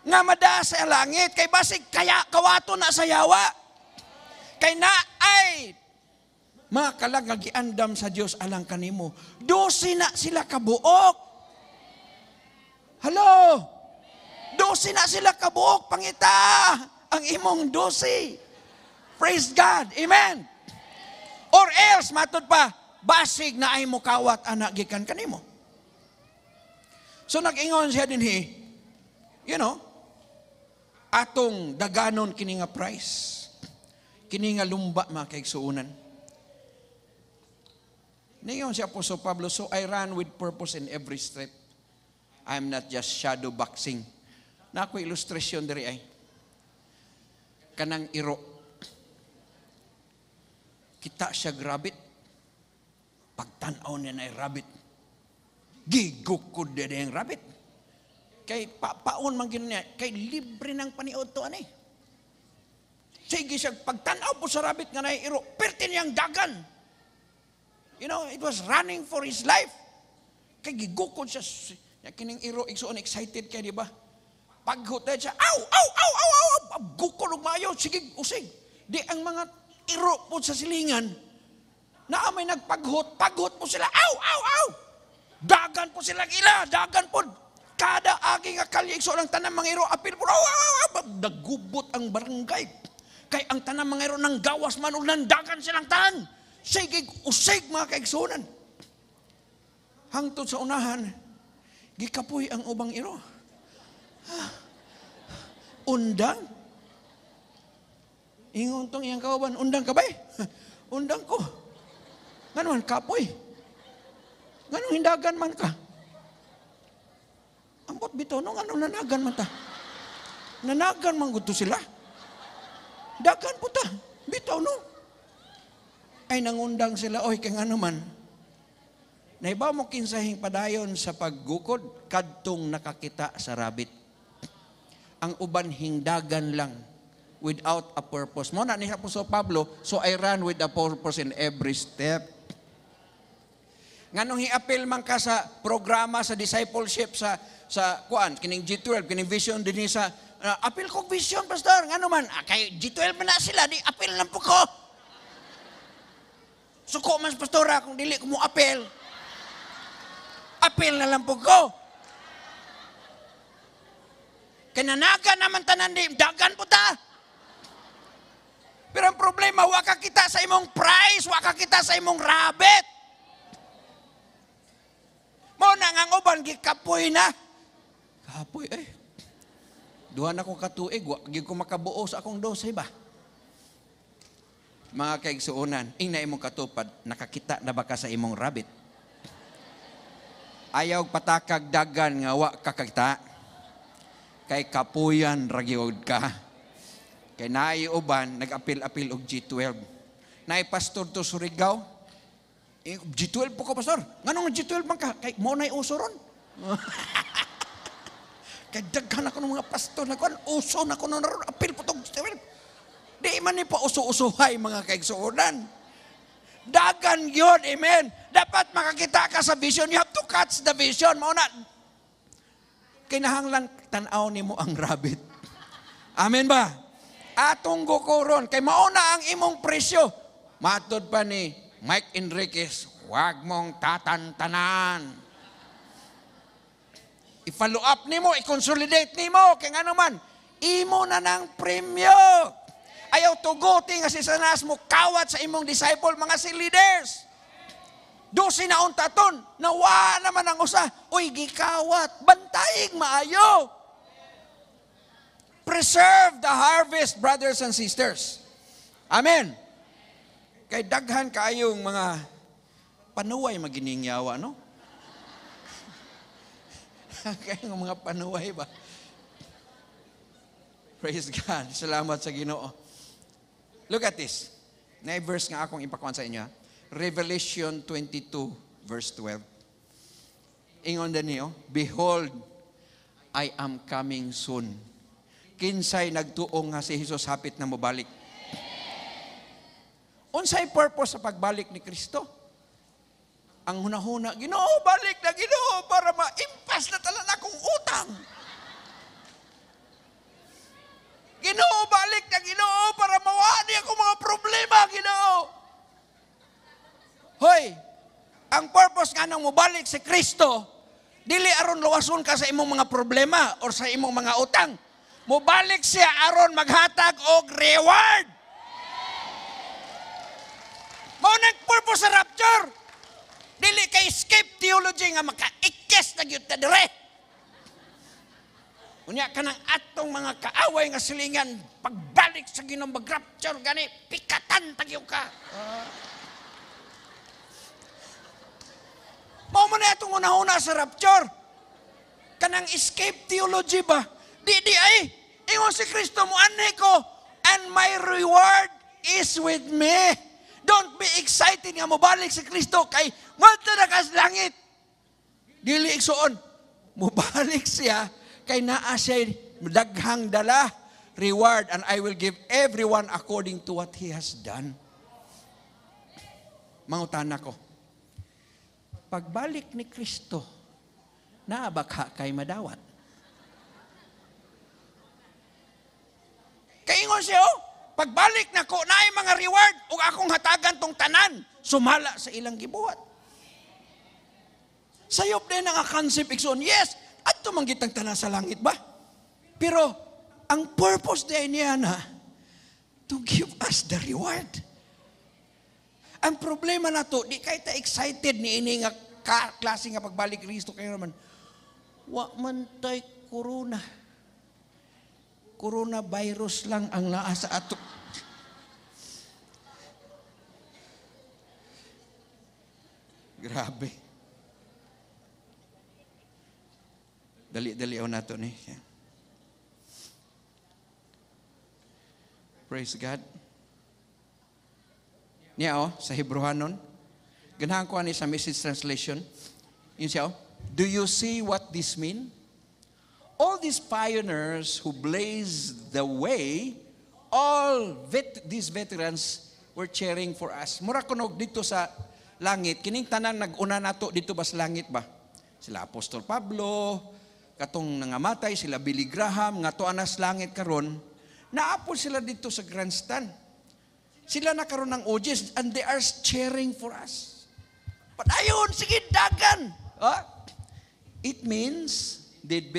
nga madaa sa langit. Kay basig kaya kawato na sa yawa. Kay naay mga kalag nga giandam sa Dios alang kanimo. 12 na sila kabuok. Hello? 12 na sila kabuok, pangita ang imong 12. Praise God. Amen. Or else, matud pa, basig na ay mukawat anak gikan kanimo. So nag-ingon siya dinhi, you know, atong daganon kini nga price, kini nga lumba mga kaigsuonan. Ningon si Apostol Pablo, so I run with purpose in every step. I'm not just shadow boxing. Na ako ilustrasyon diri ay kanang iro. Kita siya rabbit. Pagtanaw niya na rabbit. Gigukod niya yung rabbit. Kay papaon man gino niya. Kay libre ng paniod to ani. Sige siya, pagtanaw po sa rabbit nga na iro, perti niyang dagan. You know, it was running for his life. Kay gigukod siya. Kining iro, igsuon, excited kay, di ba? Paghutay siya, aw, aw, aw, aw, aw, gukod og maayo, sige, usig. Di ang mga iro po sa silingan, na may nagpaghot, paghot po sila, aw, aw, aw! Dagan po sila ila, dagan po. Kada agi nga kalye, igsuon ang tanang mga iro, apil po, aw, aw, aw, nagubot ang barangay. Kay ang tanang mga iro nang gawas man, o nandagan silang tanan. Sige, usig mga kaigsunan. Hangtod sa unahan, gikapoy ang ubang iro. Undang? Ingon tong iyang kauban, undang ka ba eh? Undang ko. Nganon, kapoy. Nganong hindagan man ka? Ambot bitaw, no, nganong nanagan man ta? Nanagan man gusto sila. Dagan po ta, bitaw no. Ay nangundang sila, oy, kay ngano man. Naiba mo kinsahing padayon sa paggukod, kadtong nakakita sa rabbit. Ang uban hingdagan lang, without a purpose. Mo na ni Apostol Pablo, so I run with a purpose in every step. Nganong hiapil man ka sa programa sa discipleship sa kuan kining G12, kining vision dinhi sa apil kog vision, pastor. Ngano man kay G12 man na sila, di apil lang po ko. Suko man pastora kung dili ko mo apil. Apil na lang po ko. Kinanagan naman tanan di dagan po ta. Pero ang problema, wa ka kita sa imong prize, wa ka kita sa imong rabbit. Mao na nga ang uban gikapoy na. Kapoy eh. Duha na ko katuig, wa gyud ko makabuo sa akong 12 ba. Mga kaigsuonan, ingna imong katupad, nakakita na ba ka sa imong rabbit? Ayaw patakag dagan nga wa kakita. Kay kapuyan ra gyud ka. Kay naay uban nag-apil-apil og G12. Naay pastor to Surigao. Eh, G12 po ko, pastor. Nganong G12 man ka? Kay mao na'y uso ron. Kay daghan ako ng mga pastor na kuan, uso na ko na ron, apil po tong G12. Di man ni pa uso-usohay, mga kaigsuonan. Dagan yun, amen. Dapat makakita ka sa vision. You have to catch the vision. Mao na, kinahanglan tan-aw nimo ang rabbit. Amen ba? Atong gukuron. Kay mao na ang imong presyo. Matod pa ni Mike Enriquez, "Wag mong tatantanan. I-follow up nimo, i-consolidate nimo." Kay ngano man, imo na ng premyo. Ayaw tuguti nga si Satanas mo kawat sa imong disciple, mga si leaders. 12 na unta ton, nawa naman ang usa. Uy, gikawat, bantayig maayo. Preserve the harvest, brothers and sisters. Amen. Kay daghan kaayong mga panuway maginingyawa, no? Kay mga panuway ba? Praise God. Salamat sa Ginoo. Look at this. Na verse nga akong ipakuan sa inyo, ha? Revelation 22 verse 12. Ingon din niyo, "Behold, I am coming soon." Kinsay nagtuo nga si Jesus hapit na mobalik? Unsay purpose sa pagbalik ni Kristo? Ang hunahuna, "Ginoo, balik na Ginoo para maimpas na tanan akong utang. Ginoo, balik na Ginoo para mawani akong mga problema, Ginoo." Hoy, ang purpose nga nang mobalik si Kristo, dili aron luwason ka sa imong mga problema or sa imong mga utang. Mobalik siya aron maghatag og reward. Mao nang purpose sa rapture. Dili kay escape theology nga makaikis na gyud ta dire. Unya kanang atong mga kaaway nga silingan, "Pagbalik sa Ginoo mag-rapture gani, pikatan tagyo ka." Mao man na atong una-una sa rapture. Kanang escape theology ba? Di di ay. Ingon si Kristo, "Muanhi ko and my reward is with me." Don't be excited nga mobalik si Kristo kay ngadto na ka sa langit. Dili, igsuon. Mobalik siya kay naa siya daghang dala reward, and I will give everyone according to what he has done. Mangutana ko. Pagbalik ni Kristo, naa ba ka kay madawat? Kaingon siya, oh, "Pagbalik nako, naay mga reward ug akong hatagan tong tanan sumala sa ilang gibuhat." Sayop din ang concept, igsoon. Yes, adto man gitang tanan sa langit ba? Pero ang purpose din niya na to give us the reward. Ang problema na to, di kay ta excited ni ini nga klase nga pagbalik Kristo kayo naman. Wa man tay corona. Coronavirus lang ang naa sa ato. Grabe. Dali-dali ako nato ni. Praise God. Niya oh, sa Hebrehanon. Ganahan ko ani sa Message translation. Yun siya oh. "Do you see what this mean? All these pioneers who blazed the way, all these veterans were cheering for us." Mura kunog dito sa langit, kining tanan nag-una nato dito ba sa langit ba? Sila Apostol Pablo, katong nangamatay, sila Billy Graham, nga tuwa na sa langit karon, naapol sila dito sa grandstand. Sila na karon ng OGs and they are cheering for us. Padayon, sige, dagan. Huh? It means we'd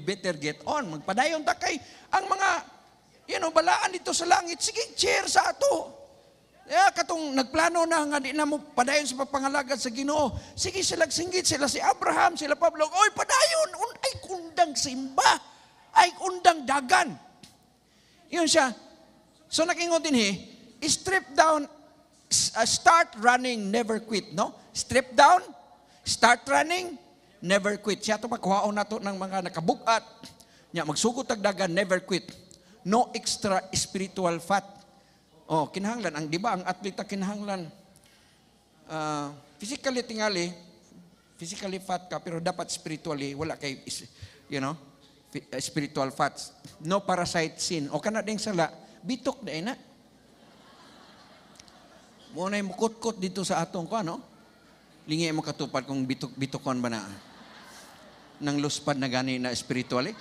better get on. Magpadayon ta kay ang mga Yan o, balaan dito sa langit. Sige, cheer sa ato. Yeah, katong nagplano na nga di na mo padayon sa pagpangalagad sa Ginoo. Sige sila singgit sila si Abraham, sila Pablo. Oy, padayon, ay undang simba, ay undang dagan. Yun siya. So nakingon din he, strip down, start running, never quit, no? Strip down, start running, never quit. Siya to pagkuhaon nato ng mga nakabugat. Nya magsugot tag dagan, never quit. No extra spiritual fat. Oh, kinahanglan ang, di ba ang atleta kinahanglan physically tingali, physically fat ka pero dapat spiritually wala kay spiritual fats. No parasite sin. O kana ding sala, bitok na na. Mo nay mukutkot dito sa atong ko ano? Lingi mo katupad kung bitok-bitokon ba na. Nang luspad na gani na spiritually.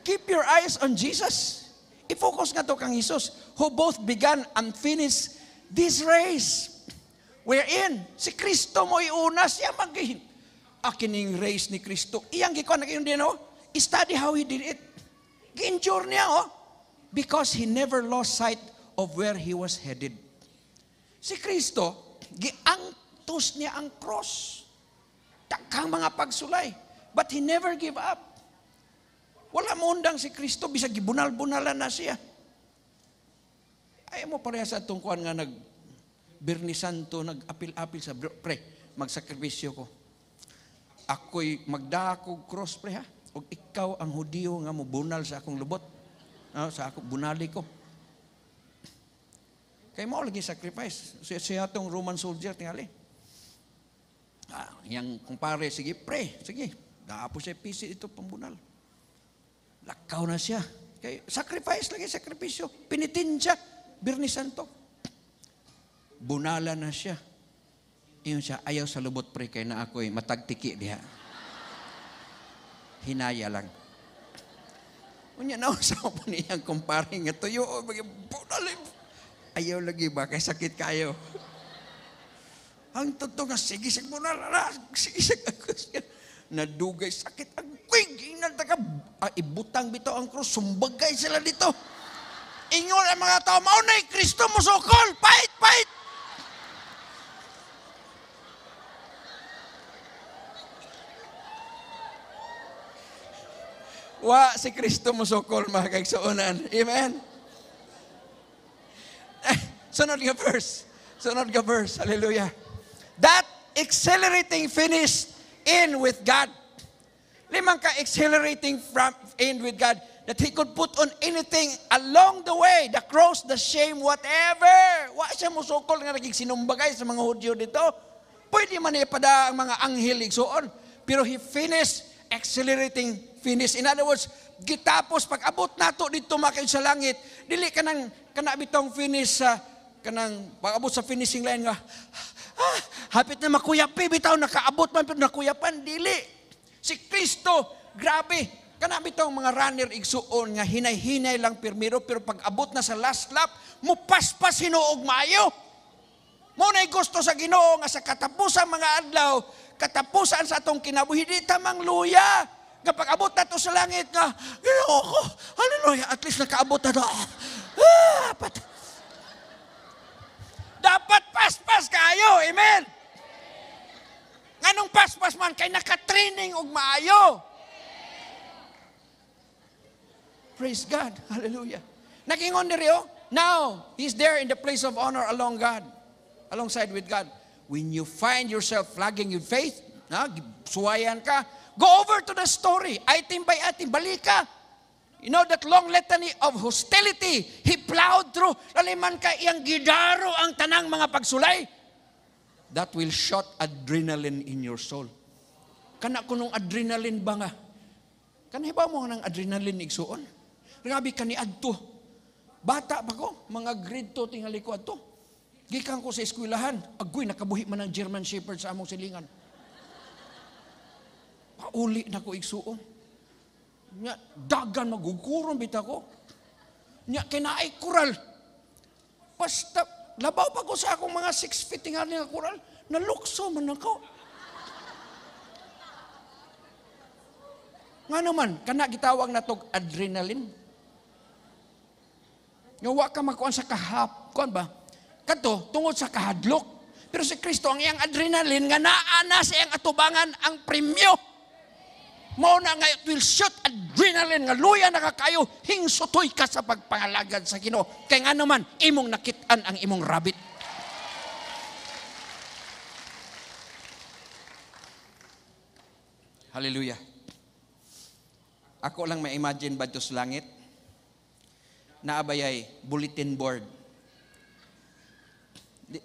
Keep your eyes on Jesus. I-focus nga to kang Jesus, who both began and finished this race. Wherein, si Kristo mo iuna, siya mag- akining race ni Kristo. Iyang gikuan na kayo din, oh. Study how he did it. Gi-endure niya, oh. Because he never lost sight of where he was headed. Si Kristo, giangtos niya ang cross. Daghang mga pagsulay. But he never gave up. Wala mo undang si Kristo, bisag gibunal-bunalan na siya. Ay mo pareha sa atong kuan nga nag Birni Santo, nag-apil-apil sa pre, magsakripisyo ko. Ako'y magdakog cross, pre, ha? Og ikaw ang Hudiyo nga mobunal sa akong lubot. Sa akong bunali ko. Kay mao lagi sacrifice. Siya atong Roman soldier, tingali. Yang kumpare, sige, pre, sige. Daapo siya pisi ito pambunal. Lakaw na siya. Kay sacrifice lagi, sakripisyo. Pinitin siya. Birni Santo. Bunala na siya. Iyon siya, ayaw sa lubot pre, kay na ako'y matagtiki diha. Hinaya lang. Unya na sa pa niyang kumpare nga tuyo, bunal. Ayaw lagi ba, kay sakit kayo. Ang totoo nga, sige, sige, bunal, sige, sige, nadugay sakit. Agoy, ginang taka, ibutang bitaw ang krus, sumbagay sila dito. Ingon ang mga tao, maunay Kristo musukol, pait, pait. Wa si Kristo musukol, mga kaigsuonan. Amen? Sunod nga verse. Sunod nga verse. Hallelujah. That exhilarating finish in with God. Limang ka exhilarating from in with God that He could put on anything along the way, the cross, the shame, whatever. Wa siya musukol nga naging sinumbagay sa mga Hudyo dito. Pwede man ipada ang mga anghel igsuon. Pero He finished exhilarating finish. In other words, gitapos pag-abot nato dito makay sa langit, dili ka nang kanabitong finish sa kanang pag-abot sa finishing line nga hapit na makuyapi bitaw nakaabot man pero nakuyapan dili. Si Kristo, grabe, kanabitong mga runner igsuon nga hinay-hinay lang pirmiro pero pag-abot na sa last lap, mupaspas hinuog maayo. Mo nay gusto sa Ginoo nga sa katapusan mga adlaw, katapusan sa atong kinabuhi di ta mangluya. Nga pag-abot nato sa langit nga, Ginoo ko, hallelujah, at least nakaabot na to. Dapat paspas kayo, amen? Nganong paspas man, kay nakatraining og maayo. Praise God, hallelujah. Nagingon diri, oh, now, he's there in the place of honor along God, alongside with God. When you find yourself flagging in faith, suwayan ka, go over to the story, item by item, balik ka. You know that long litany of hostility, he plowed through. Laliman ka, iyang gidaro ang tanang mga pagsulay. That will shot adrenaline in your soul. Kana kunong adrenaline ba nga? Kana ba mo ng adrenaline igsuon? Grabe ka ni adto. Bata pa ko, mga grade 2 tingali ko adto. Gikan ko sa eskwelahan, agoy nakabuhi man ang German Shepherd sa among silingan. Pauli na ko igsuon. Nya dagan maguguron bita ko. Nya kinaay kural. Basta labaw pa ko sa akong mga 6 feet tingali nga kural, nalukso man ako. Nga naman, kana gitawag natog adrenaline. Nga wa ka makuan sa kahap, kuan ba? Kadto tungod sa kahadlok. Pero si Kristo ang iyang adrenaline nga naa na sa iyang atubangan ang premyo. Mao na nga it will shoot adrenaline nga luya na ka kayo, hingsutoy ka sa pagpangalagad sa Ginoo. Kay nga naman imong nakit-an ang imong rabbit. Hallelujah. Ako lang ma-imagine ba sa langit? Naabayay bulletin board.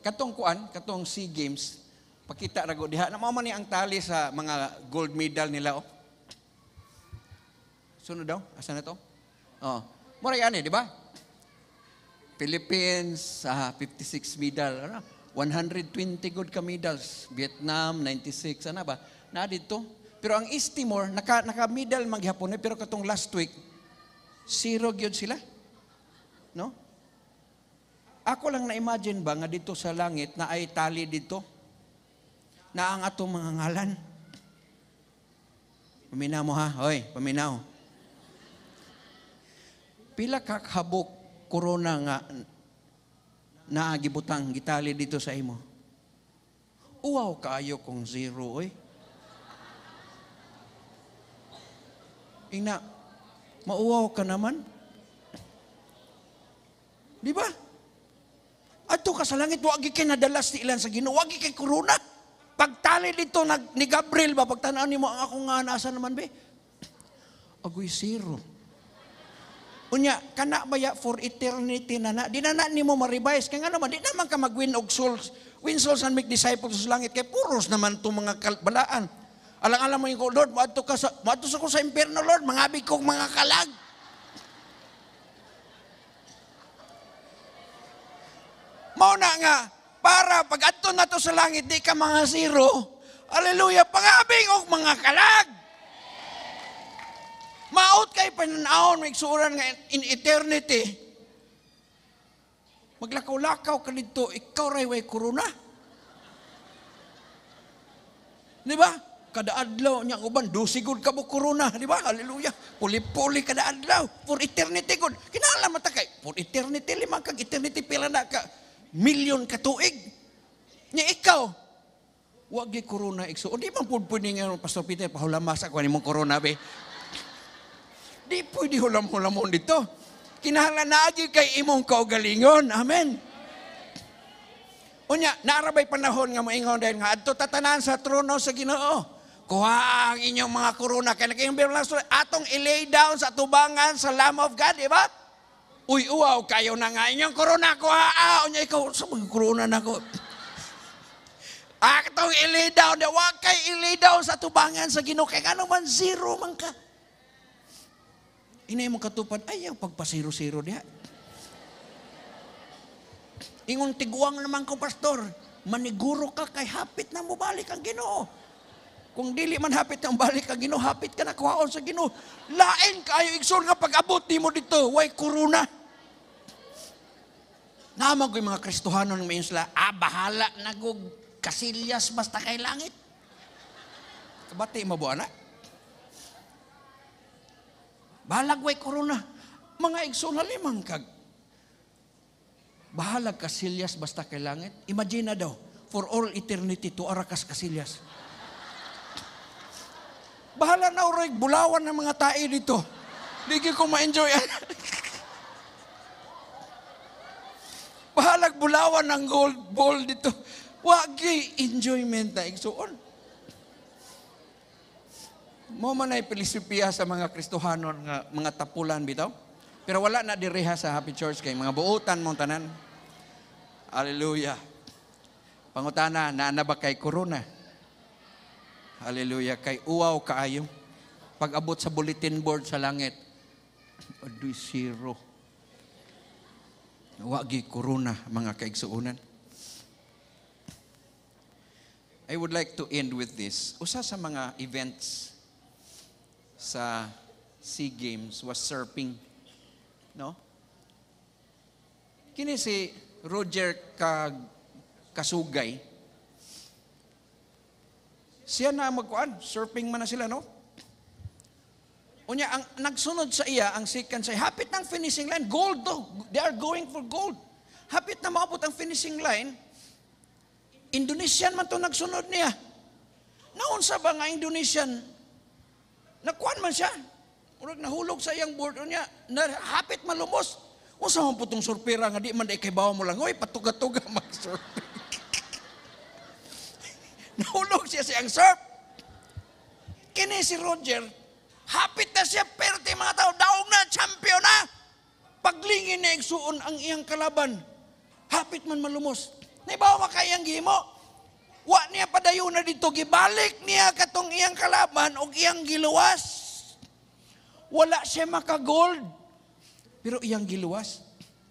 Katong kuan, katong SEA Games, pakita rago diha na mao man ni ang tali sa mga gold medal nila oh. Sunod daw, asa na to? Oh. Mura yan eh, di ba? Philippines, 56 medal, ano? 120 good ka medals. Vietnam 96, ano ba? Na dito. Pero ang East Timor, naka-medal maghapon eh, pero katong last week, zero gyud sila. No? Ako lang na-imagine ba nga dito sa langit na ay tali dito? Na ang atong mga ngalan. Paminaw mo ha? Hoy, paminaw. Pila ka kabuk corona nga naagibutang gitali dito sa imo? Uwaw kaayo kung zero, oy. Ina, mauwaw ka naman. Di ba? Adto ka sa langit, wagi kay nadalas ni ilan sa Ginoo, wagi kay corona. Pagtali dito ni Gabriel ba, pagtan-aw nimo ang akong nga nasa naman be? Agoy zero. Unya, kana baya for eternity na na? Di na na nimo ma-revise. Kaya nga naman, di naman ka mag-win og souls. Win souls and make disciples sa langit. Kaya puros naman itong mga balaan. Alang-alam mo yung ko, Lord, moadto sa ko sa impyerno, Lord, mangabig kong mga kalag. Mao na nga, para pag adto na to sa langit, di ka mga zero. Hallelujah, pangabig og mga kalag. Maot kay pananaon, may igsuoran nga in eternity. Maglakaw-lakaw ka dito, ikaw ray way corona. Di ba? Kada adlaw niya uban, dusigod ka mo corona, di ba? Hallelujah. Puli-puli kada adlaw for eternity good. Kinahanglan man ta kay for eternity lima kag eternity pila na ka milyon ka tuig. Nya ikaw wa gyud corona igsuon. Di man pud pwede nga Pastor Peter pahulamas ako nimong corona be. Di pwede hulam-hulamon dito. Kinahanglan na gyud kay imong kaugalingon. Amen. Unya, naarabay panahon nga moingon dahil nga adto tatanan sa trono sa Ginoo. Kuha ang inyong mga corona kay nakayong Bible story, atong i-lay down sa tubangan sa Lamb of God, di ba? Uy, uwaw kayo na nga inyong corona kuha. Ah, unya ikaw sa mga corona nako. Atong i-lay down, di wa kay i-lay down sa tubangan sa Ginoo kay ngano man zero man ka. Inay mo katupad, ay ang pagpasiro-siro diha. Ingon tiguang naman ko, pastor, maniguro ka kay hapit na mobalik ang Ginoo. Kung dili man hapit na mobalik ang Ginoo, hapit ka na kuhaon sa Ginoo. Lain kayo igsoon nga pag-abot nimo dito, way corona. Naman ko'y mga Kristohano ng mayon sila, bahala na gug kasilyas basta kay langit. Kabati mo ba, anak? Bahalag way corona. Mga igsoon halimang kag bahalag kasilyas basta kay langit. Imagine na daw, for all eternity, tuara kas kasilyas. Bahala na uroy, bulawan ng mga tae dito. Di ko ma-enjoy. Bahalag bulawan ng gold ball dito. Wagi enjoyment na igsuon. Mo man ay pilosopiya sa mga Kristohanon nga mga tapulan bitaw. Pero wala na direha sa Happy Church kay mga buotan mong tanan. Hallelujah. Pangutana, naa na ba kay corona? Hallelujah. Kay uwaw kaayo. Pag-abot sa bulletin board sa langit, adoy zero. Wagi corona, mga kaigsuonan. I would like to end with this. Usa sa mga events sa SEA Games was surfing. No? Kini si Roger Kasugay. Siya na magkuan, surfing man na sila, no? Unya, ang nagsunod sa iya, ang second sa iya, hapit ng finishing line, gold to. They are going for gold. Hapit na maabot ang finishing line, Indonesian man to nagsunod niya. Naunsa ba nga Indonesian? Nakuan man siya. Murag nahulog sa iyang board niya, na hapit malumos. Unsa man putong surpira nga di man di kay bawa mo lang, oy, patuga-tuga mag-surf. Nahulog siya sa iyang surf. Kini si Roger, hapit na siya, perte mga tao, daog na, champion na. Paglingin niya igsuon ang iyang kalaban, hapit man malumos. Naibawa ka iyang gihimo. Wa niya padayon na dito, gibalik niya katong iyang kalaban og iyang giluwas. Wala siya maka-gold, pero iyang giluwas.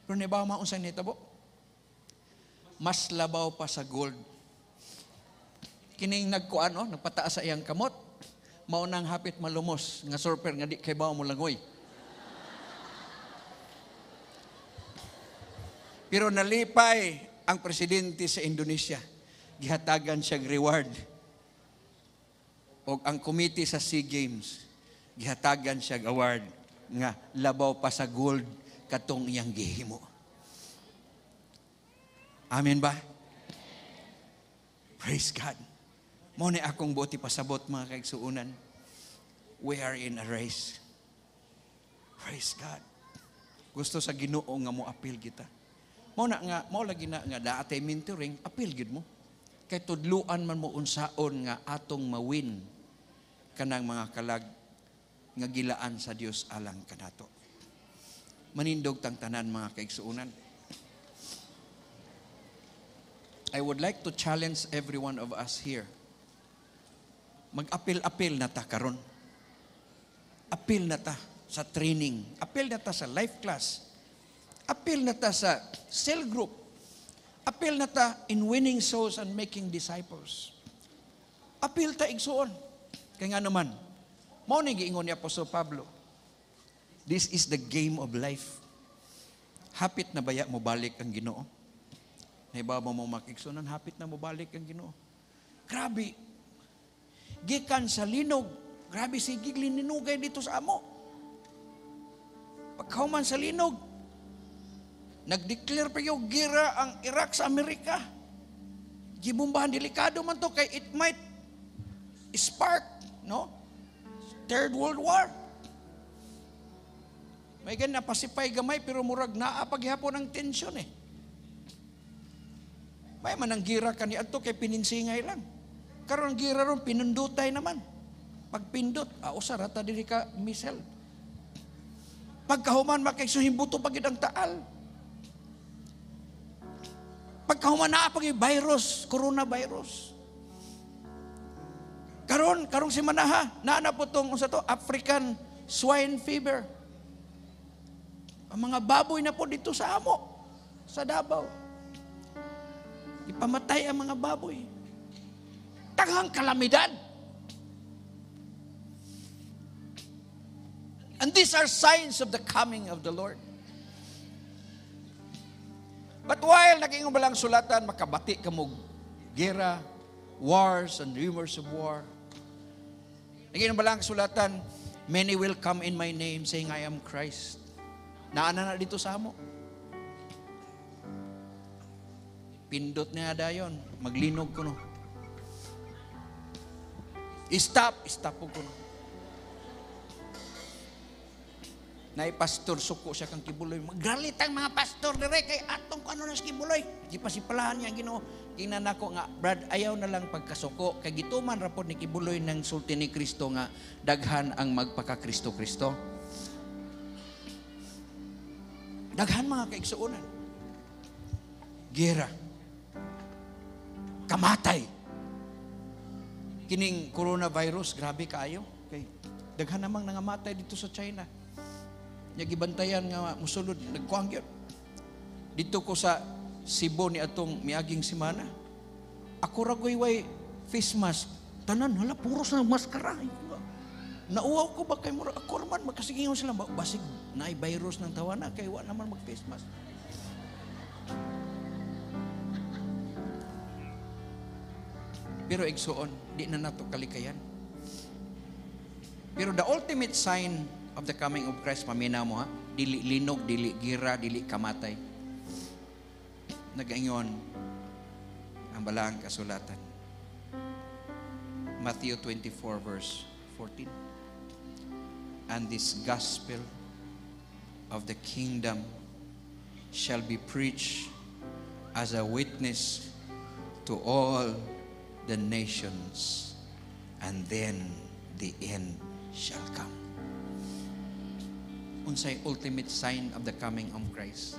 Pero naibawa ma unsay nitabo? Mas labaw pa sa gold. Kining nagkuan, oh, nagpataas sa iyang kamot, mao nang hapit malumos nga surfer nga di kay bawo mo langoy. Pero nalipay ang presidente sa Indonesia. Gihatagan siya reward. Og ang committee sa SEA Games, gihatagan siya award nga labaw pa sa gold katong iyang gihimo. Amen ba? Praise God. Mao ni akong buot ipasabot, mga kaigsuonan. We are in a race. Praise God. Gusto sa Ginoo nga mo apil kita. Mao na nga, mao lagi na nga daatay mentoring, apil gid mo. Kay tudluan man mo unsaon nga atong mawin kanang mga kalag nga gilaan sa Dios alang kanato. Manindog tang tanan, mga kaigsuonan. I would like to challenge every one of us here. Mag-apil-apil na ta karon. Apil na ta sa training. Apil na ta sa life class. Apil na ta sa cell group. Apil na ta in winning souls and making disciples. Apil ta, igsuon. Kaya nga naman, mao ni giingon ni Apostol Pablo, this is the game of life. Hapit na baya mo balik ang Ginoo? Naibaba mo makigsunan, hapit na mo balik ang Ginoo. Grabe. Gikan sa linog, grabe sige lininugay dito sa amo. Pagkahuman sa linog, nag-declare pa yung gira ang Iraq sa Amerika. Gibombahan, delikado man to kay it might spark, no? Third World War. May gan napasipay gamay pero murag naa paghihapon ang tensyon eh. May man ang gira kani adto kay pininsingay lang. Karon ang gira ron pinundutay naman. Pagpindot, usa ra ta diri ka missile. Pagkahuman makigsuhimbuto pagid ang Taal. Pagkahuman naa pag virus, coronavirus. Karon, karong semanaha, naa na po tong unsa to, African swine fever. Ang mga baboy na po dito sa amo, sa Davao. Ipamatay ang mga baboy. Taghang kalamidad. And these are signs of the coming of the Lord. But while naging balang sulatan, makabati ka mo gera, wars and rumors of war. Naging balang sulatan, many will come in my name saying I am Christ. Naana na dito sa amo. Pindot niya dayon, maglinog ko no. Stop, stop ko no. Nay pastor suko siya kang Kibuloy. Magalit ang mga pastor dire kay atong kuno na sa Kibuloy. Di pa sipalahan niya Ginoo. Ginanako nga brad, ayaw na lang pagkasuko kay gituman ra pod ni Kibuloy ng sulti ni Kristo nga daghan ang magpaka-Kristo-Kristo. Daghan mga kaigsuonan. Gera. Kamatay. Kining coronavirus, grabe kaayo. Okay. Daghan namang nangamatay dito sa China. Nya gibantayan nga musulod, nagkuang gyud. Dito ko sa Cebu ni atong miaging semana. Ako ra ko'y way face mask. Tanan hala puros na maskara. Nauwaw ko ba kay mura ako ra man magkasigingon sila basig naay virus ng tawana kay wa naman mag face mask. Pero igsuon, di na nato kalikayan. Pero the ultimate sign of the coming of Christ, paminaw mo ha, dili linog, dili gira, dili kamatay. Nagaingon ang balaang kasulatan. Matthew 24 verse 14. "And this gospel of the kingdom shall be preached as a witness to all the nations, and then the end shall come." Unsay ultimate sign of the coming of Christ?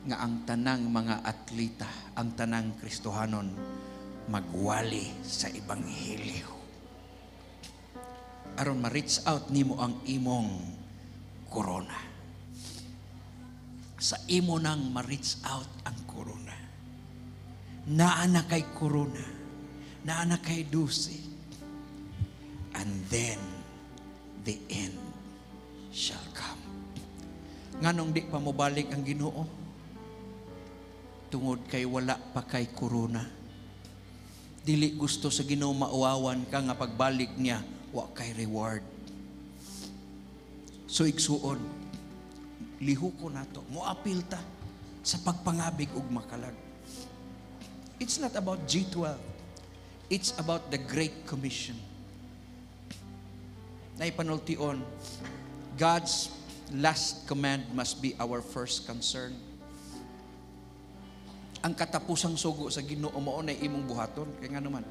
Nga ang tanang mga atleta, ang tanang Kristohanon, magwali sa Ebanghelyo. Aron ma-reach out nimo ang imong corona. Sa imo nang ma-reach out ang corona. Naa na kay corona. Naa na kay 12. And then, the end shall come. Nganong di pa mobalik ang Ginoo? Tungod kay wala pa kay corona. Dili gusto sa Ginoo mauwawan ka nga pagbalik niya wa kay reward. So igsuon, lihuko nato, moapil ta sa pagpangabig og makalag. It's not about G12. It's about the Great Commission. Naipanultion, God's last command must be our first concern. Ang katapusang sugo sa Ginoo mao na imong buhaton. Kay nga naman,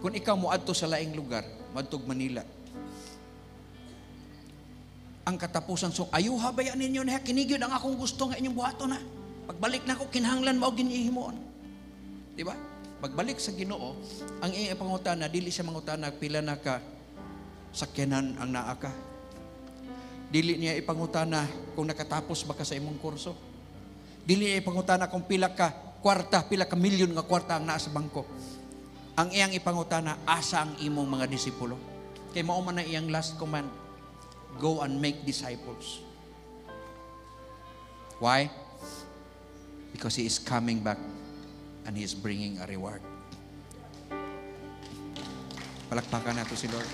kung ikaw moadto sa laing lugar, moadtog Manila, ang katapusan so ayuha baya ninyo na kini gyud ang akong gusto nga inyong buhaton na. Pagbalik nako, kinahanglan mao ginihimoon. Di ba? Pagbalik sa Ginoo, ang iyang pangutana, dili siya mangutana pila na ka sakyanan ang naa ka. Dili niya ipangutana kung nakatapos ba ka sa imong kurso. Dili niya ipangutana kung pila ka kwarta, pila ka milyon nga kwarta ang naa sa bangko. Ang iyang ipangutana, asa ang imong mga disipulo? Kay mao man na iyang last command, go and make disciples. Why? Because He is coming back and He is bringing a reward. Palakpakan nato si Lord.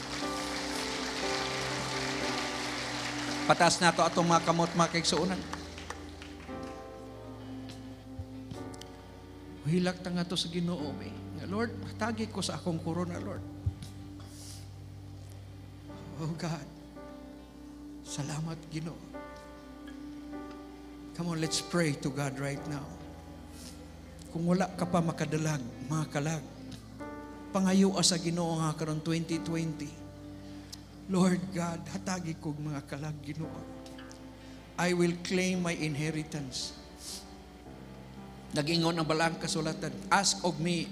Pataas nato atong mga kamot, mga kaigsuonan. Hilak ta nga to sa Ginoo, may. Lord, tagi ko sa akong corona, Lord. Oh God. Salamat, Ginoo. Come on, let's pray to God right now. Kung wala ka pa makadalag, mga kalag, pangayo sa Ginoo nga karon 2020. Lord God, hatagi kog mga kalag, Ginoo. I will claim my inheritance. Nag-ingon ang balaang kasulatan, "Ask of me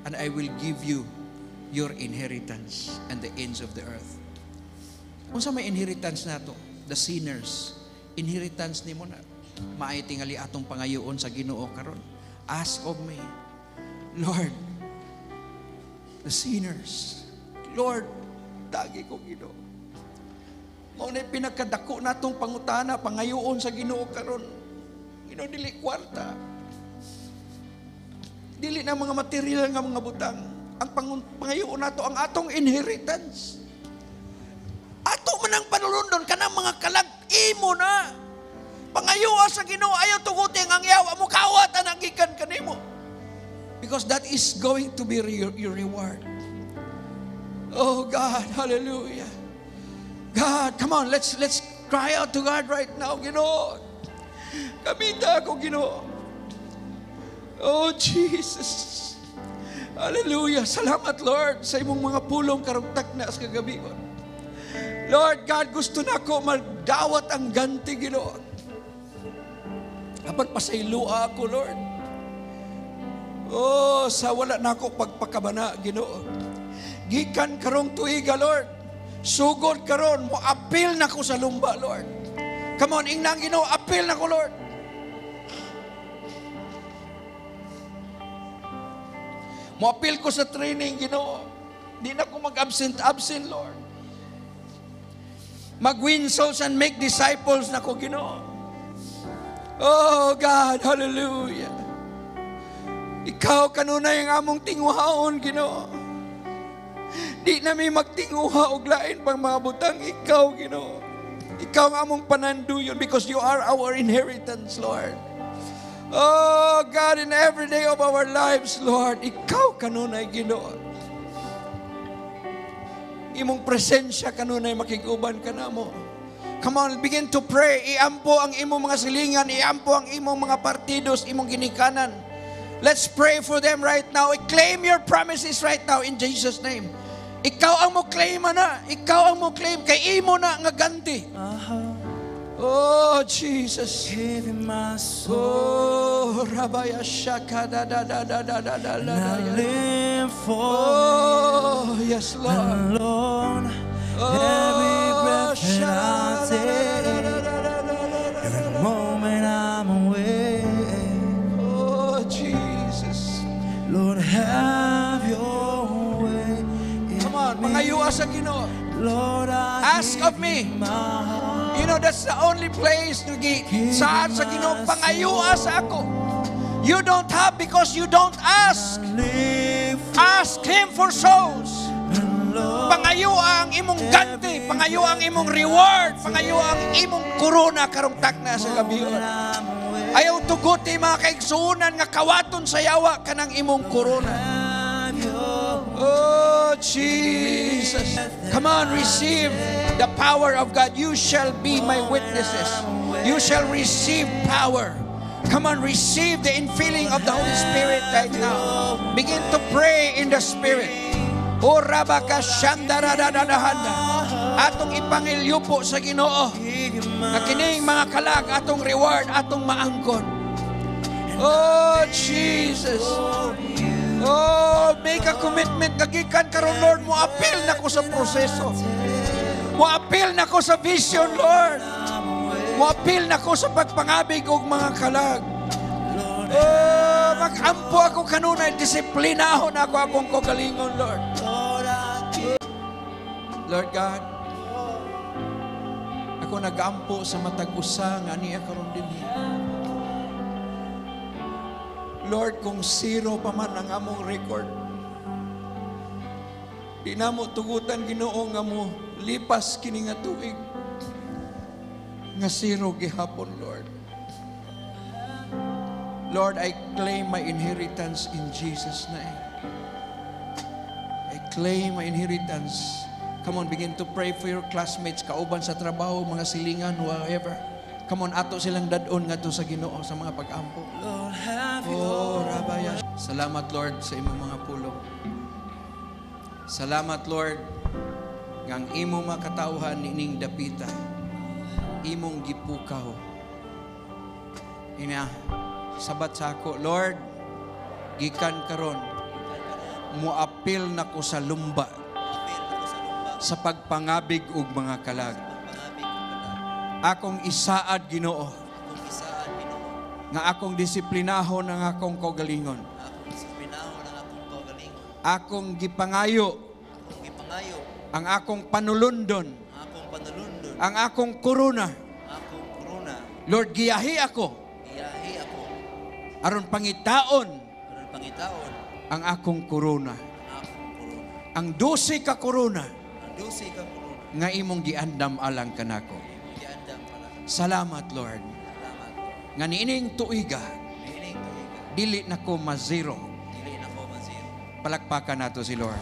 and I will give you your inheritance and the ends of the earth." Unsa may inheritance nato? The sinners. Inheritance nimo na. Maay tingali atong pangayoon sa Ginoo karon. Ask of me. Lord, the sinners. Lord, tagi ko, Ginoo. Mao na pinakadako natong pangutana, pangayoon sa Ginoo karon. Ginoo, dili kwarta. Dili na mga material nga mga butang. Ang pangayoon nato ang atong inheritance. Ato man ang panulundon kanang mga kalag, imo na. Pangayoa sa Ginoo, ayaw tuguti ang yawa mo kawat ang gikan kanimo. Because that is going to be your reward. Oh God, hallelujah. God, come on, let's cry out to God right now, Ginoo. Kamita ako, Ginoo. Oh Jesus. Hallelujah. Salamat, Lord, sa imong mga pulong karong tagna sa kagabi. Lord God, gusto na ako magdawat ang ganti, Ginoo. Apan pasaylua ako, Lord. Oh, sa wala na ako pagpakabana, Ginoo. Gikan karong tuiga, Lord. Sugod karon, mo apil na ko sa lumba, Lord. Come on, ingnan Ginoo, apil na ko, Lord. Mo apil ko sa training, Ginoo. Di na ko mag-absent-absent, Lord. Mag-win souls and make disciples na ko, Ginoo. Oh God, hallelujah. Ikaw kanunay ang among tinguhaon, Ginoo. Di na mi magtinguha og lain pang mga butang. Ikaw, Ginoo. Ikaw ang among pananduyon because you are our inheritance, Lord. Oh, God, in every day of our lives, Lord, ikaw kanunay, Ginoo. Imong presensya kanunay makig-uban kanamo. Come on, begin to pray. Iampo ang imong mga silingan, iampo ang imong mga partidos, imong ginikanan. Let's pray for them right now. I-claim your promises right now in Jesus' name. Ikaw ang mo claim na. Ikaw ang mo claim kay imo na nga ganti. Oh, Jesus. Give you my soul. Oh, Rabaya Shaka da da da da da da da And da I da. live for Oh, yes, Lord. Lord. Every breath that I take, every moment I'm awake. Oh, Jesus. Lord, have your way in Come on, me. Mangayua sa Ginoo. Lord, I Ask give of me. you my heart. That's the only place nga gisaad sa Ginoo, pangayua sa ako. You don't have because you don't ask. Live Ask Him for souls. Lord, Pangayua ang imong ganti, pangayua ang imong reward, pangayua ang imong korona karong takna sa gabion. I'm awake. Ayaw tuguti, mga kaigsuonan, nga kawaton sa yawa kanang imong korona. Have your Oh, Jesus. Come on, receive the power of God. You shall be my witnesses. You shall receive power. Come on, receive the infilling of the Holy Spirit right now. Begin to pray in the Spirit. O rabaka shandaradadadahanda. Atong ipangilyo po sa Ginoo. Nga kining mga kalag, atong reward, atong maangkon. Oh, Jesus. Oh, make a commitment. Kagikan karon, Lord, mo apil na ko sa proseso. Mo apil na ko sa vision, Lord. Mo apil na ko sa pagpangabig og mga kalag. Oh, magampo ako kanunay, disiplinahon ako akong kaugalingon, Lord. Lord God, ako nagampo sa matag usa nga niya karon dinhi. Lord, kung zero pa man ang among record, di na mo tugutan, Ginoo, nga mo lipas kini nga tuig nga zero gihapon, Lord. Lord, I claim my inheritance in Jesus' name. I claim my inheritance. Come on, begin to pray for your classmates, kauban sa trabaho, mga silingan, whatever. Come on, ato silang dad-on ngadto sa Ginoo sa mga pag-ampo. Lord, have Oh, Rabaya. Salamat, Lord, sa imong mga pulong. Salamat, Lord, nga ang imong mga katawhan ining dapita, imong gipukaw. Ina, sabat sa ako, Lord, gikan karon, muapil na ko sa lumba sa pagpangabig og mga kalag. Akong isaad, Ginoo, nga akong disiplinahon ang akong kaugalingon. Akong gipangayo ang akong panulundon, ang akong korona. Lord, giyahi ako aron pangitaon ang akong korona. Ang 12 ka korona nga imong giandam alang kanako. Salamat, Lord. Nga niining tuiga, dili na ko ma-zero. Palakpakan nato si Lord.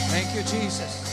Thank you, Jesus.